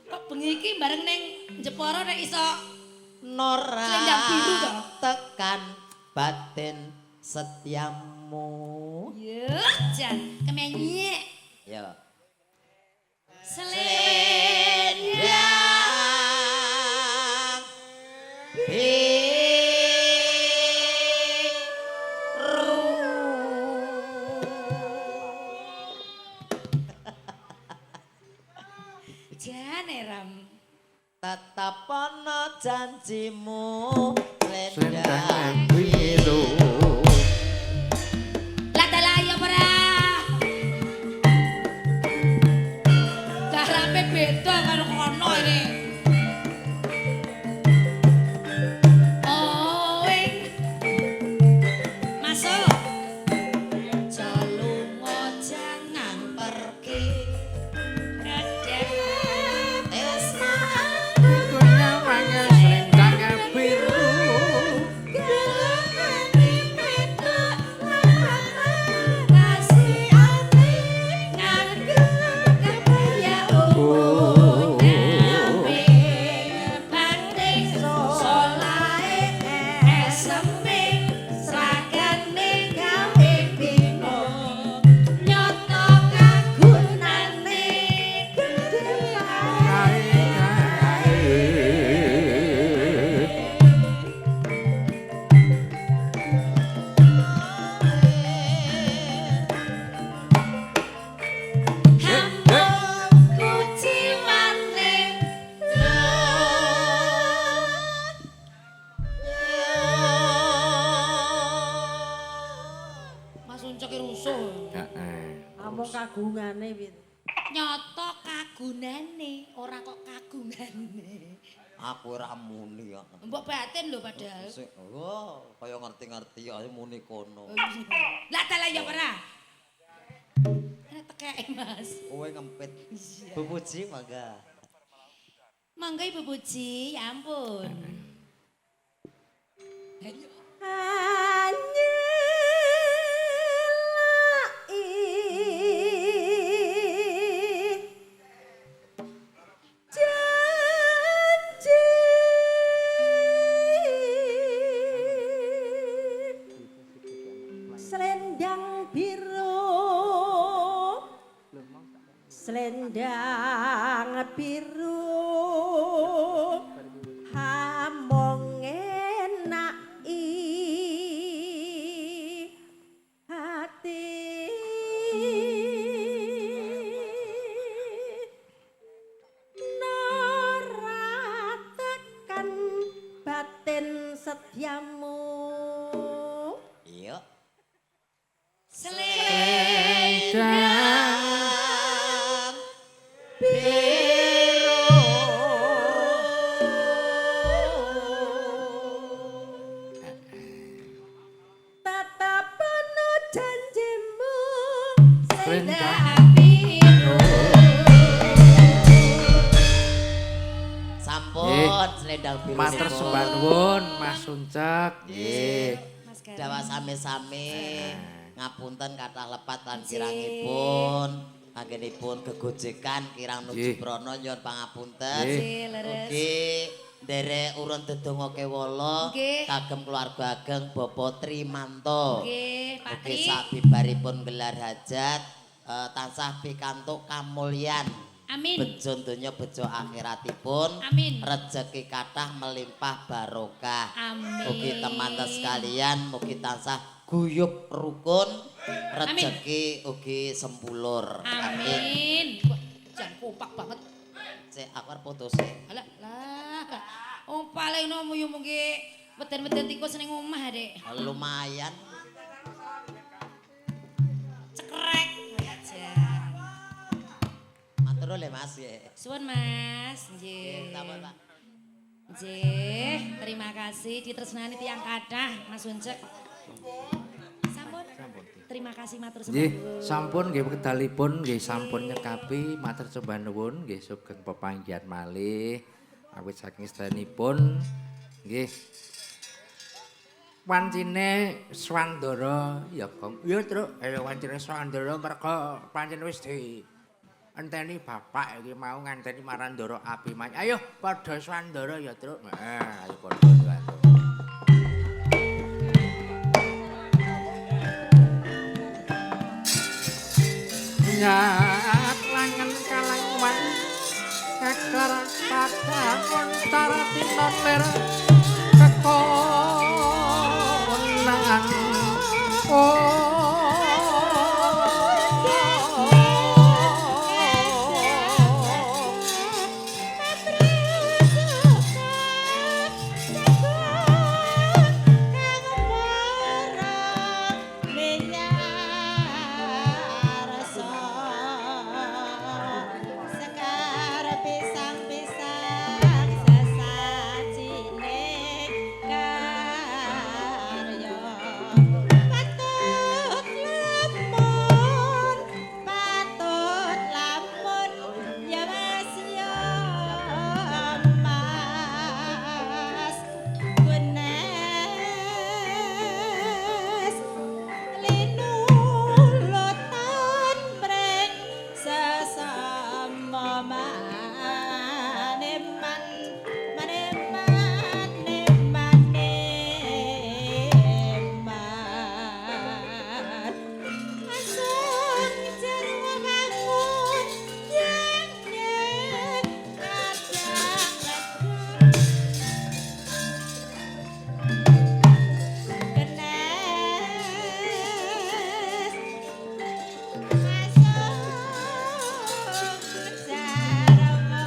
Kok bengi iki bareng ning Jepara nek iso Nora Selendang biru to? Tekan batin setiamu. Ya, jan kemenyek. Ya. Selendang Selendang biru. Jan eram. Tetap ana janjimu Selendang selendang biru. Lah dalah ya ora. Garape beda karo kono ini. Oh, ing. Masuk. Jalunga jangan pergi kedep. Ku nyawang selendang biru. Kae kae. Mas Uncek ki rusuh. Heeh. Amung kagungane piye. Nyoto kagunane, ora kok kagungane. Aku ora muni kok. Mbok batin lho padahal. Sik, oh, kaya ngerti-ngerti ae muni kono. Lah dalah ya ora. Ana tekeke, Mas. Kowe ngempit. Bu Puji mangga. Mangga Ibu Puji, ya ampun. Ayo. Anyelaki janji selendang biru, selendang biru hamong ngenaki hati. Nora tekan batin setiamu. Iya. Selendang biru. Tetap ana janjimu Selendang biru. Sampun selendang biru. Matur sembah nuwun Mas Uncek. Nggih. Mas Gareng. Dawa sami-sami ngapunten kathah lepat lan kirangipun anggenipun gegojekan kirang nuju Nggih. prana nyuwun pangapunten. Nggih. Nggih, leres. Ugi nderek urun dedonga kewala Nggih. kagem keluarga ageng Bapak Trimanto. Nggih, Pak Ugi Tri. sabibaripun gelar hajat tansah pikantuk kamulyan. Amin. Bejo donya bejo akhiratipun. Amin. Rejeki kathah melimpah barokah. Amin. Mugi teman-teman sekalian mugi tansah guyub rukun, rejeki ugi sempulur. Amin. Wah, jan kompak banget. Sik aku arep foto sik. Alah, lah. Wong paling no yo mungkin weden-weden tikus ning omah, Dik. Lumayan. Mas nggih. Suwun Mas. Nggih, Nggih. sampun Pak. Nggih, terima kasih ditresnani tiyang kathah Mas Uncek. Sampun. Terima kasih matur sembah Nggih, nuwun. sampun nggih wekdalipun nggih sampun nyekapi matur sembah nuwun nggih sugeng pepanggihan malih awit saking sedanipun nggih wancine Swandara ya Gong. Iya, Truk. Ayo wancine Swandara merga pancen wis di enteni bapak iki mau nganteni marang Ndara Abimanyu. Ayo padha Swandara ya, Truk. Heeh, ayo padha Swandara. Nyat langen kalangwan kakar padha kontara tinon lir kekonang Sekar pisang-pisang sesajine karya patut lamun ya Mas ya Mas Gunes linulutan mring sesama maneman maneman maneman asung jarwa bangun yang yang kadang Kenes masuk jarwa masuk jarwa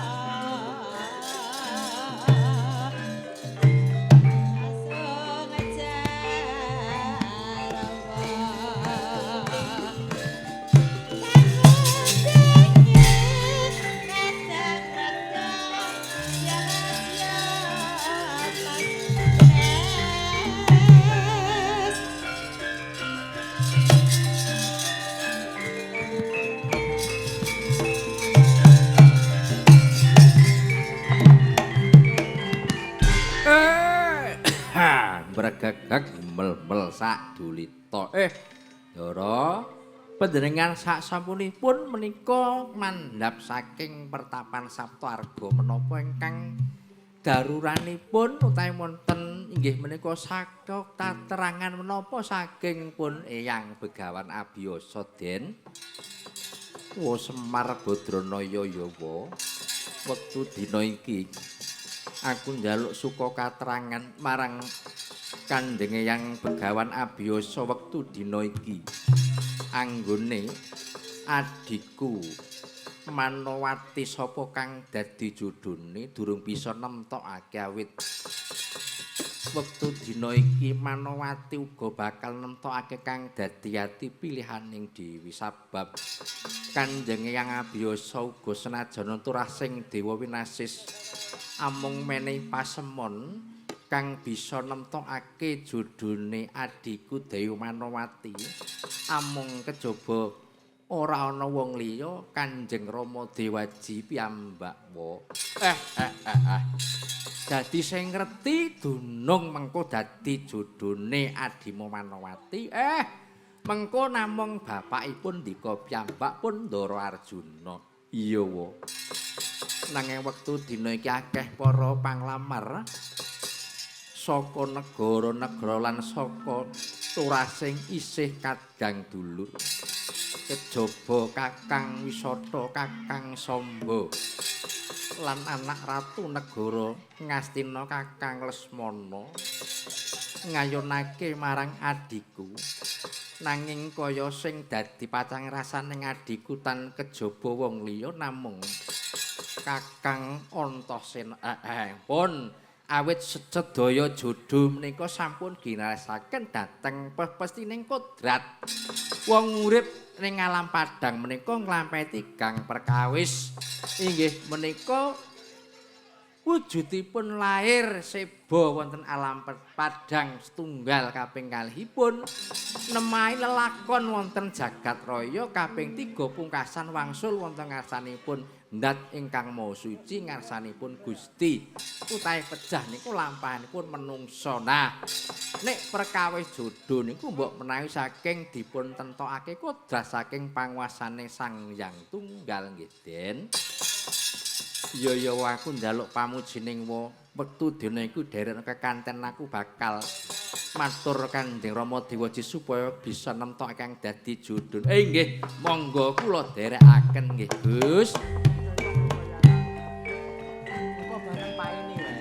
Bregegeg mel-mel sak dulita. Ndara, panjenengan sak sampunipun menika mandhap saking pertapan Sapta Arga menapa ingkang daruranipun utawi wonten inggih menika saka katerangan menapa saking pun Eyang Begawan Abiyasa Den. Wa Semar Badranaya Yawa, wektu dina iki aku njaluk suka katerangan marang Kanjeng Eyang Begawan Abiyasa wektu dina iki anggone adhiku Manowati sapa kang dadi jodhone durung bisa nemtokake awit wektu dina iki Manowati uga bakal nemtokake kang dadi ati pilihaning dewi sabab Kanjeng Eyang Abiyasa uga senajan turah sing dewa winasis amung menehi pasemon kang bisa nemtokake jodhone adhiku Dewi Manowati amung kejaba ora ana wong liya Kanjeng Rama Dewaji piyambak wa. Dadi sing ngerti dunung mengko dadi jodhone adhimu Manowati. Mengko namung bapakipun ndika piyambak pun Ndara Arjuna. Iya wa. Nanging wektu dina iki akeh para panglamar saka negara-negara lan saka turasing isih kadang dulur. Kejaba Kakang Wisata, Kakang Samba lan anak ratu negara Ngastina Kakang Lesmana ngayunake marang adhiku. Nanging kaya sing dadi pacang rasaning adhiku tan kejaba wong liya namung Kakang Antasena. Pun awit sedaya jodho menika sampun ginarasaken dhateng pepestining kodrat. Wong urip ning alam padhang menika nglampahi tigang perkawis. Inggih menika wujudipun lair seba wonten alam padhang setunggal kaping kalihipun nemahi lelakon wonten jagat raya kaping 3 pungkasan wangsul wonten ngarsanipun Ndat ingkang Maha Suci ngarsanipun Gusti. Utahe pejah niku lampahanipun menungsa. Nah, nek perkawis jodho niku mbok menawi saking dipun tentokake kodrat saking panguasane Sang Hyang Tunggal nggih, Den. Iya ya aku njaluk pamujining wa wektu dina iku derek kekanten aku bakal matur Kanjeng Rama Dewaji supaya bisa nemtok kang dadi jodho. Nggih, monggo kula derekaken nggih, Gus. Kok bareng paeni wae.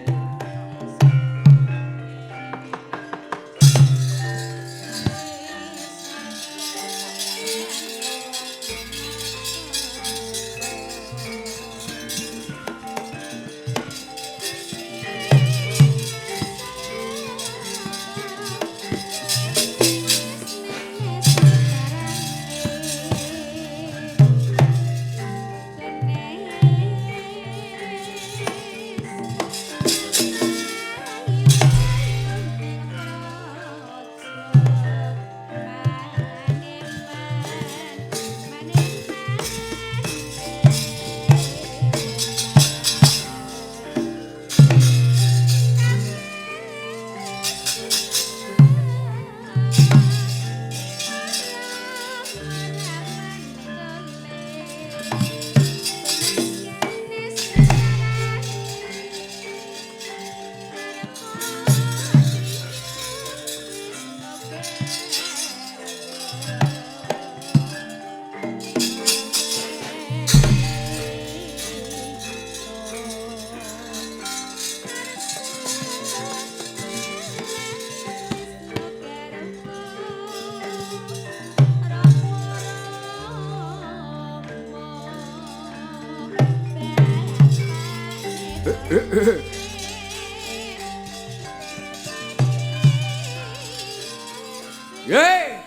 Ye.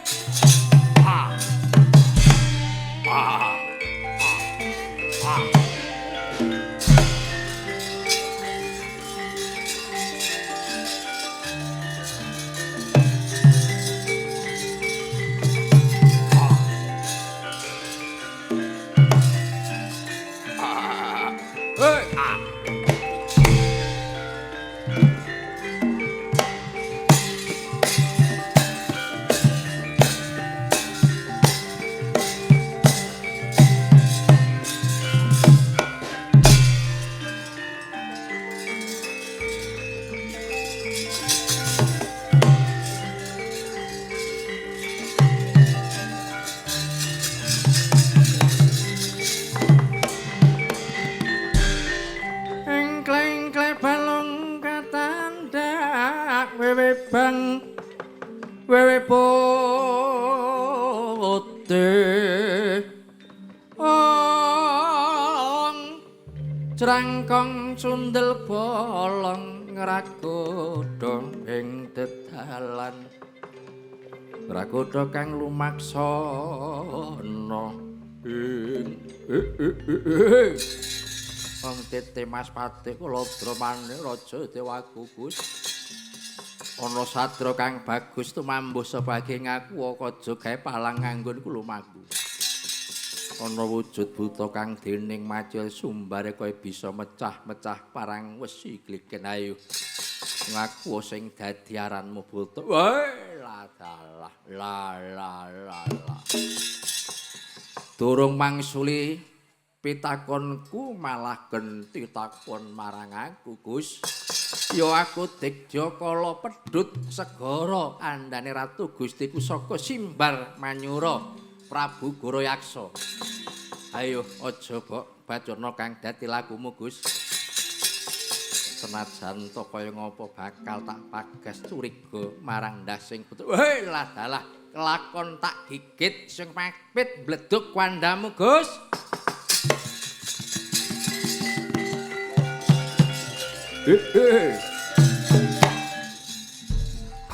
Ah. Ah. Ah. Ah. Hey. Ah. Wewe putih ong crangkong sundel bolong ngragodha ing dedalan ngragodha kang lumaksana ing wong tete Mas Patih kula dramane raja Dewa Gugus. Ana sadra kang bagus tumambuh sebage ngaku aja gawe palang nganggon ku lumaku. Ana wujud buta kang dening macil sumbare kaya bisa mecah-mecah parang wesi gliken ayo. Ngaku sing dadi aranmu buta. Weh la dalah la la la la. Durung mangsuli pitakonku malah genti takon marang aku, Gus. Ya aku Digja kala pedhut segara andane Ratu Gusti Kusaka Simbar Manyura Prabu Gorayaksa. Ayo aja bok bacana kang dadi lakumu, Gus. Senajan to kaya ngapa bakal tak pagas curiga marang ndas sing putu. Weh lah dalah kelakon tak gigit sing mapit bleduk kandhamu, Gus.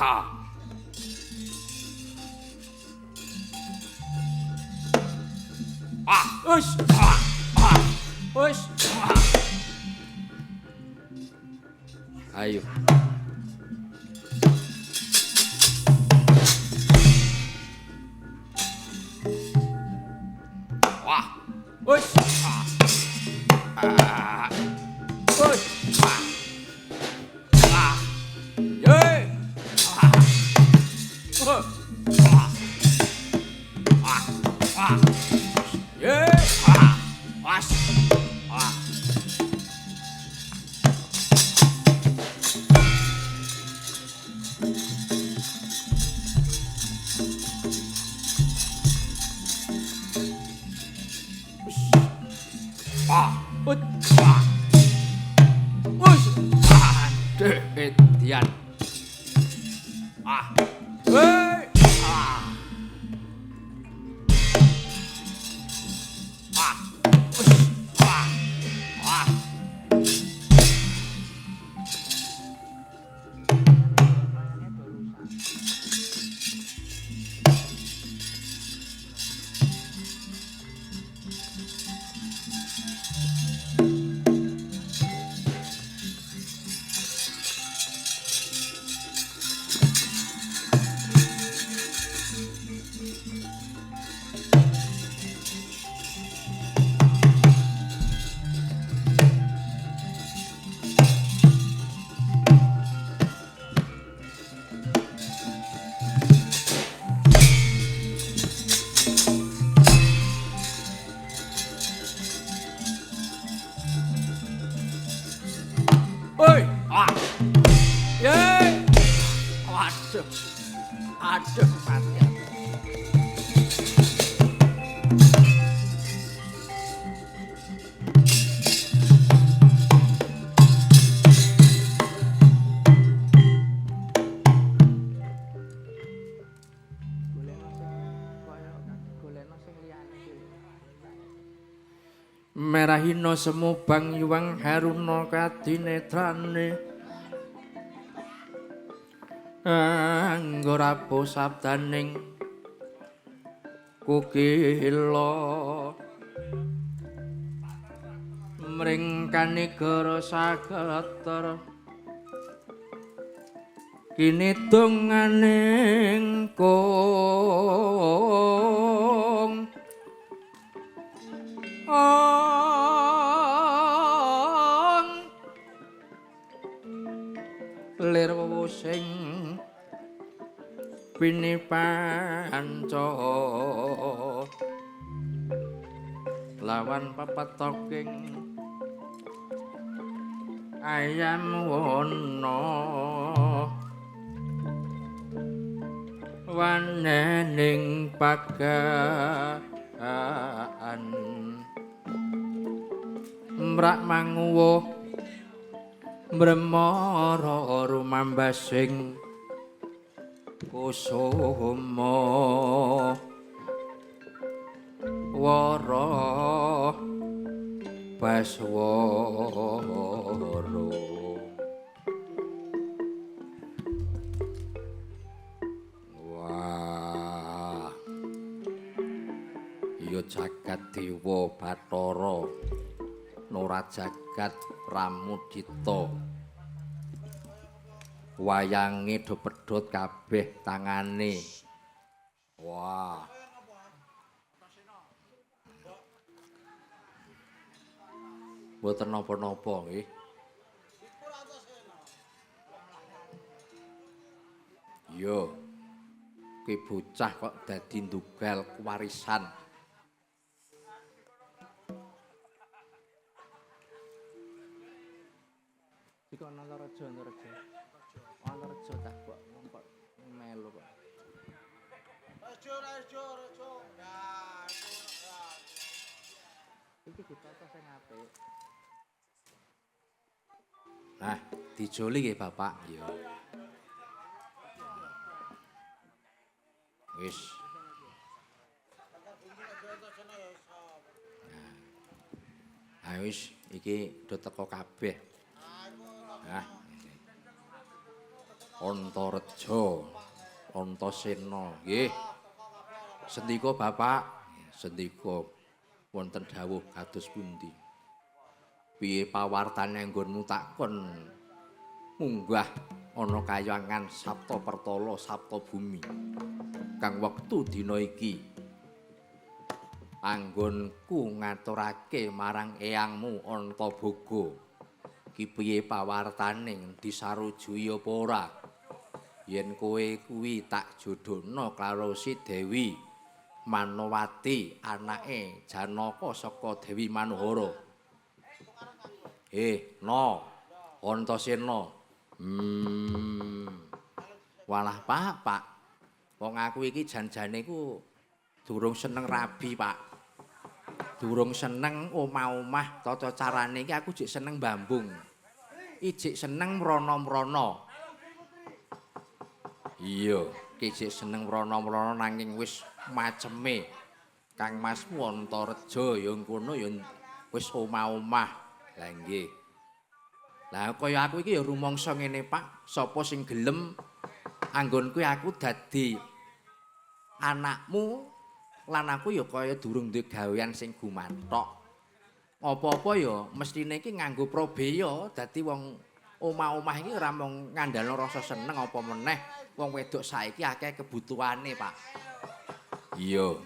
Ha. Ah, us. Ah. Ah. Wis. Ayo. Wah. Wis. Ah. Wis. Ah. Ye. Ah. Ah. Ah. Ah. Ye. Ah. Was. Ah. Ah. Ut. Ah. Wis. Aduh, edian. Ah. Hei. Ah. Ah. Wis. Ah. Ah. Oi. Ah. Ye. Waduh. Aduh, mati. Merahina semu bang yuwang haruna kadinetrane anggora sabdaning kukila mring kanigara sageter kinidunganing kung ong lir sing pinipanca lawan pepetoking ayam wana wanening pagaan mrak manguwuh mremara rumambasing kusuma wara baswara. Wah, iya jagat dewa Bathara Nora jagat Pramudita wayange do pedhot kabeh tangane. Wah. Mboten napa-napa nggih. Iya. Ki bocah kok dadi ndugal warisan. Iku ana Antareja, Antareja. Antareja tak kok kok melu kok. Rejo, rejo, rejo. Ya, iki ditata sing apik. Nah, dijoli nggih Bapak. Ya. Wis. Nah, wis iki do teko kabeh. Nah, Antareja, Antasena, nggih. Sendika Bapak, sendika wonten dawuh kados pundi? Piye pawartane nggonmu takon munggah ana kayangan Sapta Pertala Sapta Bumi. Kang wektu dina iki anggonku ngaturake marang eyangmu Antaboga. Ki piye pawartane disarujuhi apa ora? Yen kowe kuwi tak jodhokno karo si Dewi Manowati anake Janaka saka Dewi Manohara. No, Antasena. Walah, Pak, Pak. Wong aku iki jan-jane iku durung seneng rabi, Pak. Durung seneng omah-omah tata carane iki aku jek seneng bambung. Ijik seneng mrana-mrana. Iya, ki jek seneng mrana-mrana nanging wis maceme. Kang Masmu Antareja ya ngono ya wis omah-omah. Lah nggih. Lah kaya aku iki ya rumangsa ngene, Pak, sapa sing gelem anggon kuwi aku dadi anakmu lan aku ya kaya durung duwe gawean sing gumathok. Apa-apa ya mestine iki nganggo probeya, dadi wong omah-omah iki ora mung ngandalno rasa seneng apa meneh wong wedok saiki akeh kebutuhane, Pak. Iya,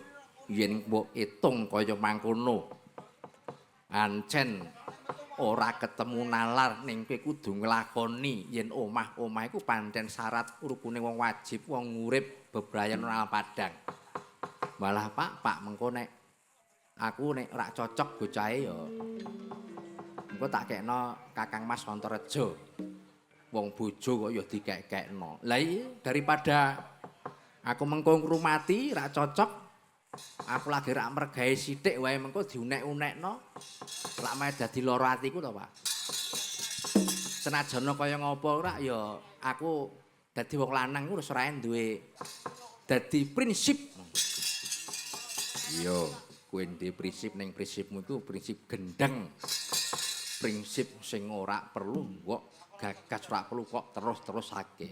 yen mbok itung kaya mangkono. Ancen ora ketemu nalar ning kowe kudu nglakoni yen omah-omah iku pancen syarat rukune wong wajib wong urip bebrayan ora padang. Malah Pak, Pak mengko nek aku nek ora cocok bocahe ya engko tak kekno Kakang Mas Antareja. Wong bojo kok ya dikek-kekno. Lah iya daripada aku mengko ngrumati ora cocok, aku lagi rak mergawe sithik wae mengko diunek-unekno rak malah dadi lara atiku to, Pak. Senajan kaya ngopo ora ya aku dadi wong lanang ku wis ora duwe dadi prinsip. Iya, kowe ndek prinsip ning prinsipmu iku prinsip gendeng. Prinsip sing ora perlu kok gagas ora perlu kok terus-terusake.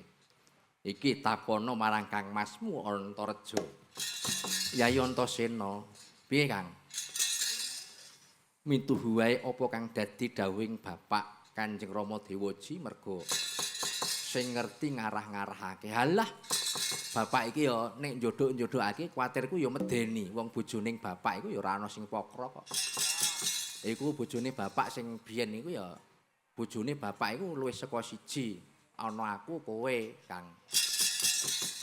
Iki takono marang Kang Masmu Antareja. Yayi Antasena, piye Kang? Mituhu wae apa kang dadi dawuhing Bapak Kanjeng Rama Dewaji mergo sing ngerti ngarah-ngarahake. Halah, bapak iki ya nek njodhok-njodhokake kuwatirku ya medeni. Wong bojoning bapak iku ya ora ana sing pokro kok. Iku bojone bapak sing biyen iku ya bojone bapak iku luwih saka siji. Ana aku kowe, Kang.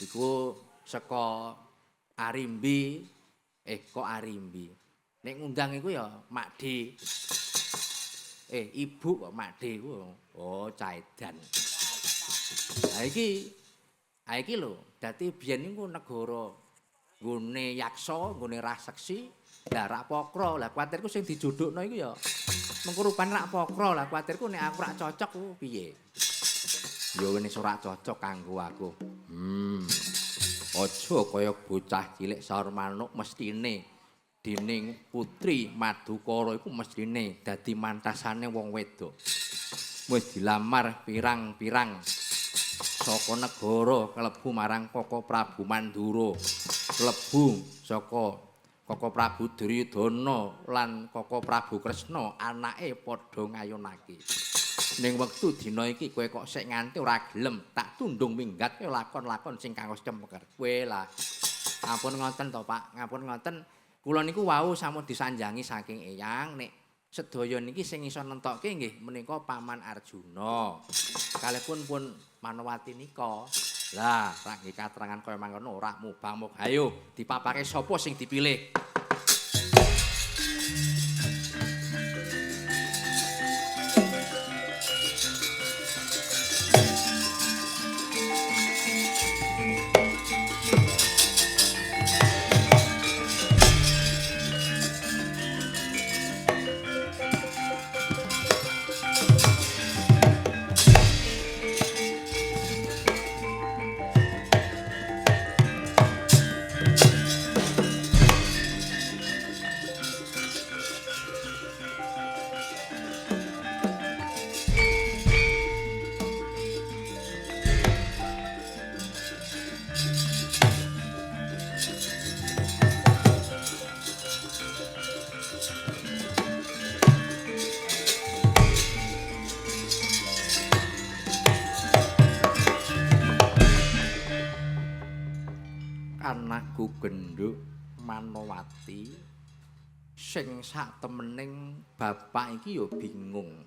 Iku saka Arimbi, kok Arimbi. Nek ngundang iku ya Makde. Ibu kok Makde iku. Oh, Caedan. Lah iki, ha iki lho, dadi biyen iku negara nggone yaksa, nggone raseksi, lah rak pokro. Lah kuwatirku sing dijodhokno iku ya mengko rupane rak pokro. Lah kuwatirku nek aku rak cocok ku piye? Ya wis ora cocok kanggo aku. Aja kaya bocah cilik saur manuk mestine dening putri Madukara iku mestine dadi mantasane wong wedok. Wis dilamar pirang-pirang saka negara klebu marang Koko Prabu Mandura, klebu saka Koko Prabu Duryudana lan Koko Prabu Kresna anake padha ngayunake. Ning wektu dina iki kowe kok sik nganti ora gelem tak tundung minggat kowe lakon-lakon sing kanggo cempeker. Kowe lah. Ampun ngoten to, Pak. Ngampun ngoten. Kula niku wau sampun disanjangi saking eyang nek sedaya niki sing iso nentokke nggih menika Paman Arjuna. Kalihpun pun Manowati nika. Lah, rak nggih katerangan kaya mangkono ora mubang-mubang. Ayo dipapake sapa sing dipilih? Prabu Gendhuk Manowati sing sak temening bapak iki ya bingung.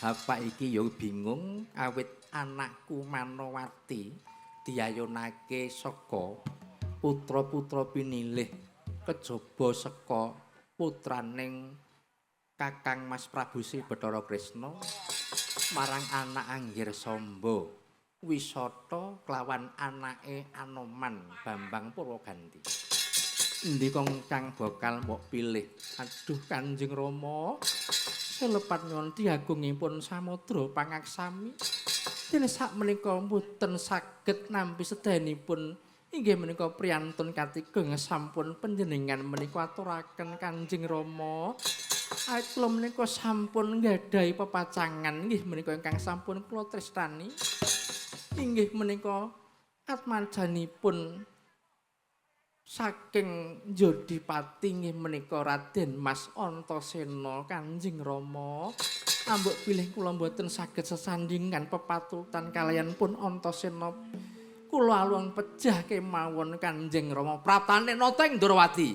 Bapak iki ya bingung awit anakku Manowati diayunake saka putra-putra pinilih kejaba saka putraning Kakang Mas Prabu Sri Bathara Kresna marang anak Anggir Samba Wisata kelawan anake Anoman Bambang Purwaganti. Endi kong kang bakal mbok pilih? Aduh Kanjeng Rama, selepat nyuwun agungipun samudra pangaksami. Dene sakmenika mboten saged nampi sedayanipun inggih menika priyantun katiga sampun panjenengan menika aturaken Kanjeng Rama. Awit kula menika sampun nggadahi pepacangan inggih menika ingkang sampun kula tresnani. Inggih menika atmajanipun saking Jodipati inggih menika Raden Mas Antasena Kanjeng Rama. Ambok pilih kula mboten saged sesandingan pepatutan kaliyan pun Antasena. Kula aluwung pejah kemawon Kanjeng Rama praptane nata ing Ndorowati.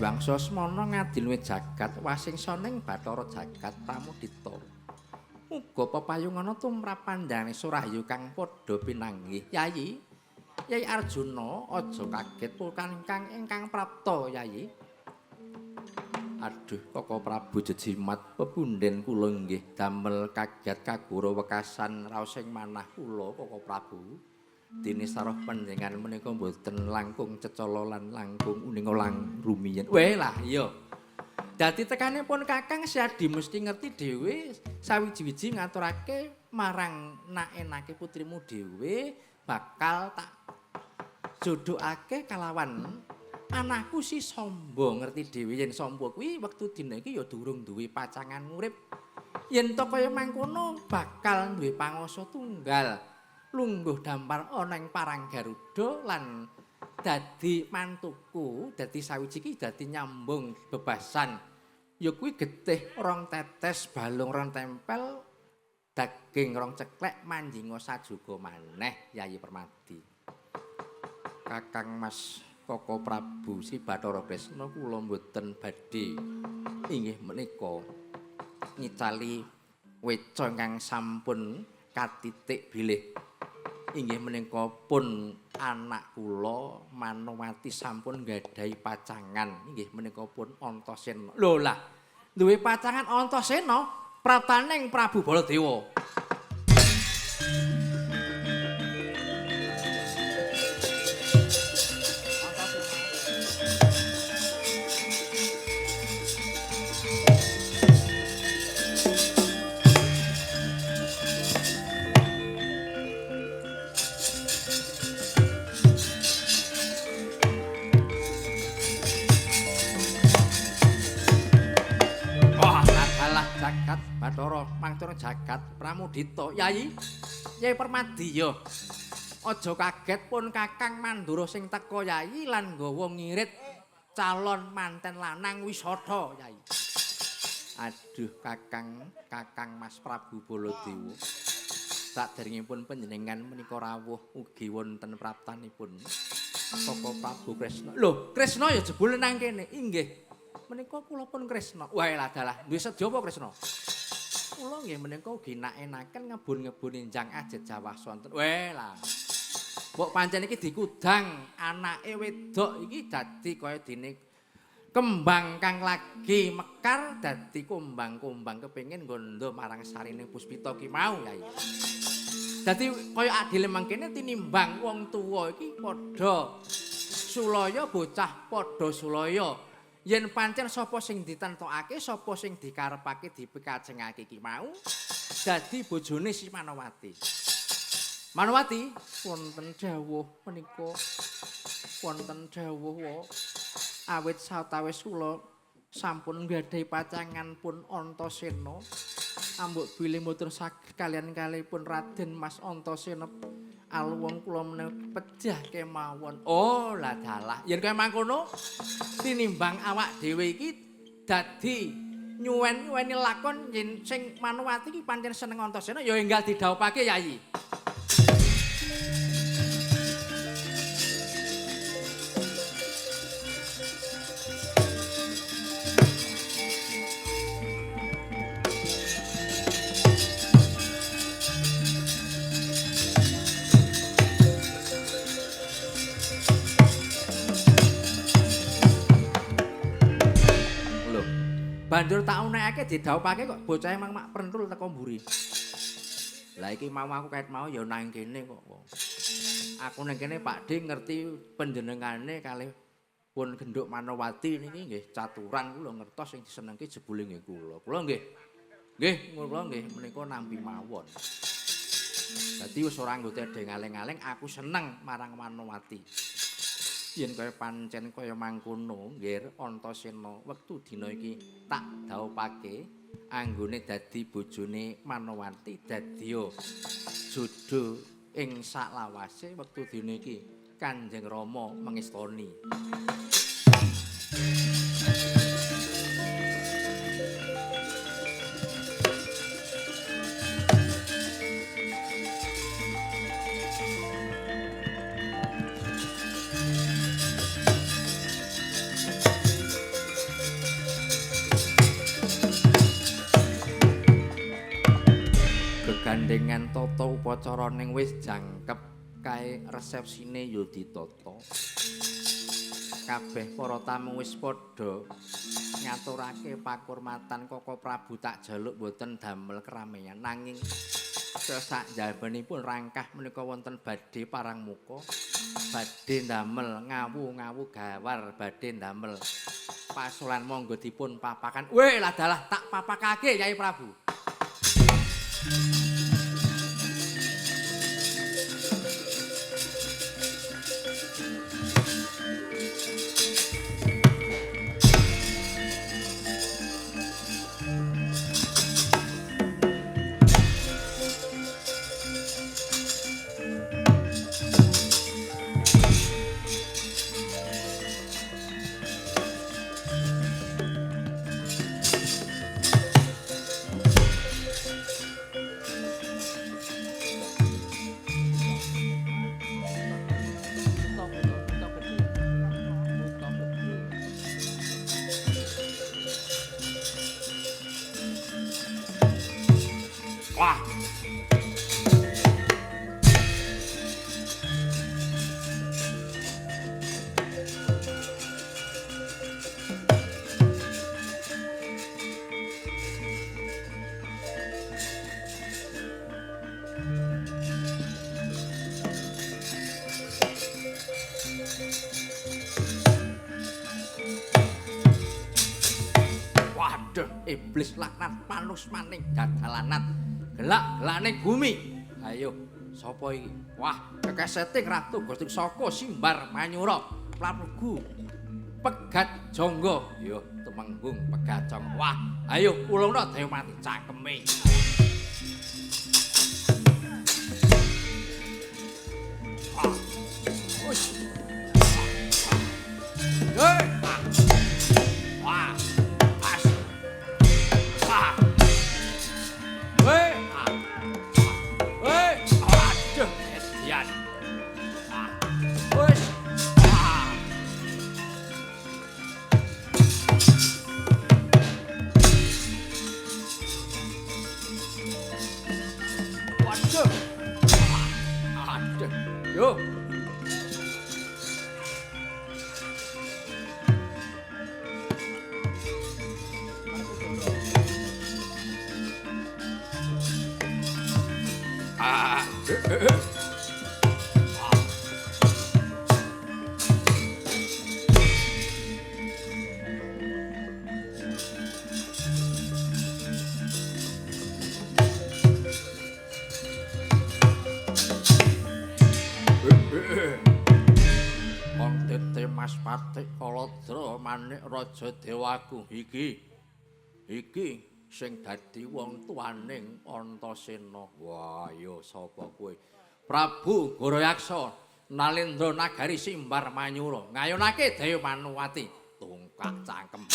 Wangsa semana ngadil jagat wasingsaning Bathara Jagat Pramudita. Muga pepayungana tumrap pandhane Surahyu kang padha pinanggih. Yayi, Yai Arjuna aja kaget pukan kang ingkang prapta Yayi. Aduh Koko Prabu jejimat pepunden kula inggih damel kaget kagura wekasan raosing manah kula Koko Prabu. Dene saroh panjenengan menika mboten langkung cecala lan langkung uninga lang rumiyin. Weh lah iya. Dadi tekane pun Kakang Siadi mesti ngerti dhewe sawiji-wiji ngaturake marang nak-enake putrimu dhewe bakal tak jodhokake kalawan anakku si Samba. Ngerti dhewe yen Samba kuwi wektu dina iki ya durung duwe pacangan urip. Yen to kaya mangkono bakal duwe pangasa tunggal. Lungguh dampar ana ing Parang Garuda lan dadi mantuku, dadi sawiji iki dadi nyambung bebasan. Ya kuwi getih rong tetes, balung rong tempel, daging rong ceklek manjinga sajuga maneh Yayi Permadi. Kakang Mas Koko Prabu Sri Bathara Kresna kula mboten badhe inggih menika ngicali weca ingkang sampun katitik bilih inggih menika pun anak kula Manowati sampun nggadahi pacangan inggih menika pun Antasena. Lho lah, duwe pacangan Antasena praptaning Prabu Baladewa. Bathara mangcana jagat Pramudita. Yayi, Yai Permadi ya. Aja kaget pun Kakang Mandura sing teka Yayi lan nggawa ngirit calon manten lanang Wisata Yayi. Aduh Kakang, Kakang Mas Prabu Baladewa. Saderengipun panjenengan menika rawuh ugi wonten praptanipun Koko Prabu Kresna. Lho, Kresna ya jebule nang kene. Inggih. Menika kula pun Kresna. Wah, dalah, duwe sedya apa Kresna? Kula nggih menika ugi nak-enaken ngebun-ngebun enjang ajet jawah sonten. Weh lah. Mbok pancen iki dikudang anake wedok iki dadi kaya dene Kembang kang lagi mekar dadi kumbang-kumbang kepengin nggondo marang sarine Puspita ki mau, Yai. Dadi kaya adile mangkene tinimbang wong tuwa iki padha sulaya, bocah padha sulaya. Yen pancen sapa sing ditentokake, sapa sing dikarepake dipikajengake ki mau dadi bojone si Manowati. Manowati, wonten dawuh menika. Wonten dawuh wa. Awit sawetawis kula sampun nggadahi pacangan pun Antasena. Ambok bilih mboten saged kalian kalihipun Raden Mas Antasena aluwung kula menika pejah kemawon. Oh, lah dalah. Yen kaya mangkono tinimbang awak dhewe iki dadi nyuwen-nyuweni lakon yen sing Manowati iki pancen seneng Antasena ya enggal didhawuhake, Yayi. Banjur tak unekake didhawuhake kok bocahe mang mak prentul teko mburi. Lah iki mau aku kait mau ya nang kene kok. Aku nang kene Pak D ngerti panjenengane kalih pun genduk Manowati niki nggih caturan kula ngertos sing disenengke jebule nggih kula. Kula nggih. Nggih kula nggih menika nampi mawon. Dadi wis ora nggo tedhe ngaleng-aleng aku seneng marang Manowati. Yen kaya pancen kaya mangkono nggih Antasena wektu dina iki tak dhawuhake anggone dadi bojone Manowati dadiya jodho ing saklawase wektu dina iki Kanjeng Rama mengestoni. Gandengan tata upacara ning wis jangkep kae resepsine ya ditata. Kabeh para tamu wis padha ngaturake pakurmatan Koko Prabu tak jaluk mboten damel keramaian nanging sak jabenipun rangkah menika wonten badhe parang muka, badhe ndamel ngawu-ngawu gawar, badhe ndamel pasulan monggo dipun papakan. Weh lah dalah tak papakake Yai Prabu. Wah. Waduh, iblis laknat panus maning dadalanat. Gelak-gelane bumi. Ayo, sapa iki? Wah, kekeseting Ratu Gusti Saka Simbar Manyura, Prabu Pegat Jangga. Yo, tumenggung Pegat Jangga. Wah, ayo ulungna Dayumati cangkeme. Wah. Wis. Hei. Wah. As. Wah. Hei. Hei. Aduh, edian. Ah. Wis. Ah. Wong tete Mas Patik Kaladra manik raja dewaku iki. Iki sing dadi wong tuaning Antasena. Wah, ya sapa kowe? Prabu Gorayaksa Nalendra Nagari Simbar Manyura. Ngayunake Dewi Manuwati tungkak cangkem.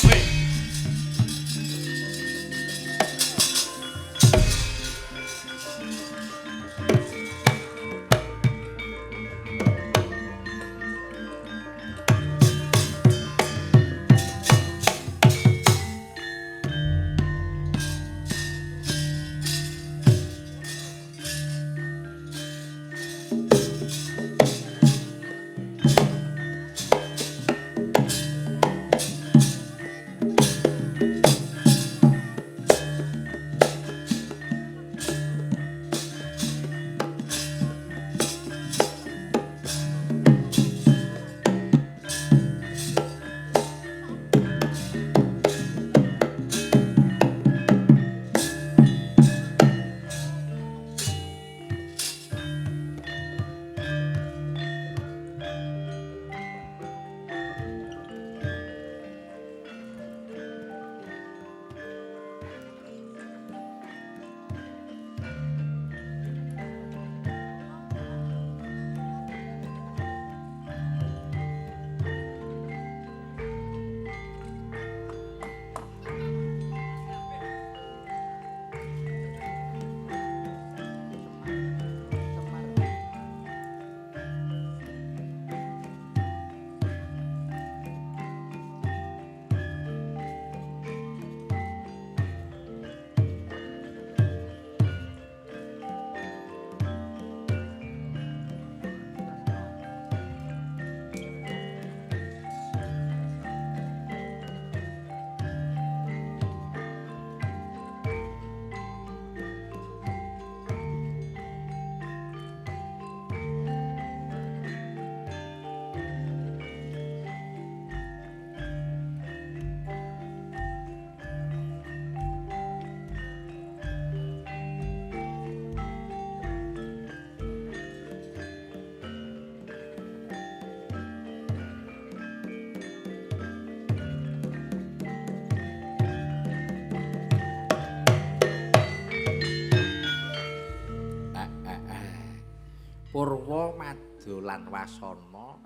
Purwa Madolan Wasana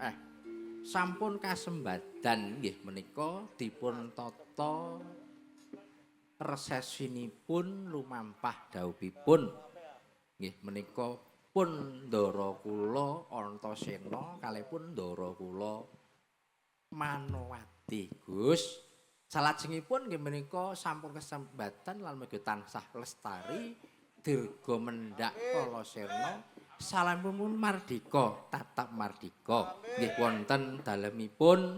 sampun kasembadan nggih menika dipun tata resesinipun lumampah dhawuhipun nggih menika pun ndara kula Antasena kalih pun ndara kula Manowati Gus. Salajengipun nggih menika sampun kesempatan lan mugi tansah lestari dirga mendhak Kalasena. Salamipun mardika, tatap mardika. Nggih wonten dalemipun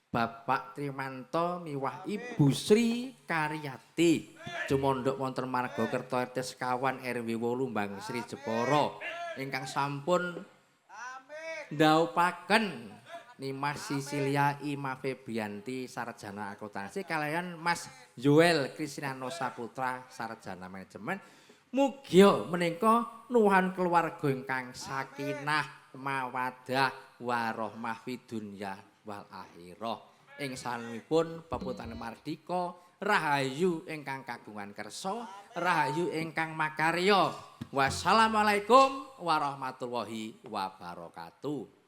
Bapak Trimanto miwah Ibu Sri Karyati. Cumandhuk wonten Marga Kerta RT sekawan RW 8 Bangsri Jepara ingkang sampun ndhawuhaken Nimas Sisilia Ima Febianti sarjana akuntansi kaliyan Mas Yoel Krisnano Saputra sarjana manajemen. Mugia menika nuwuhan keluarga ingkang sakinah mawaddah warahmah fid dunya wal akhirah. Ing sanipun peputane mardika rahayu ingkang kagungan kersa, rahayu ingkang makarya. Wassalamualaikum warahmatullahi wabarakatuh.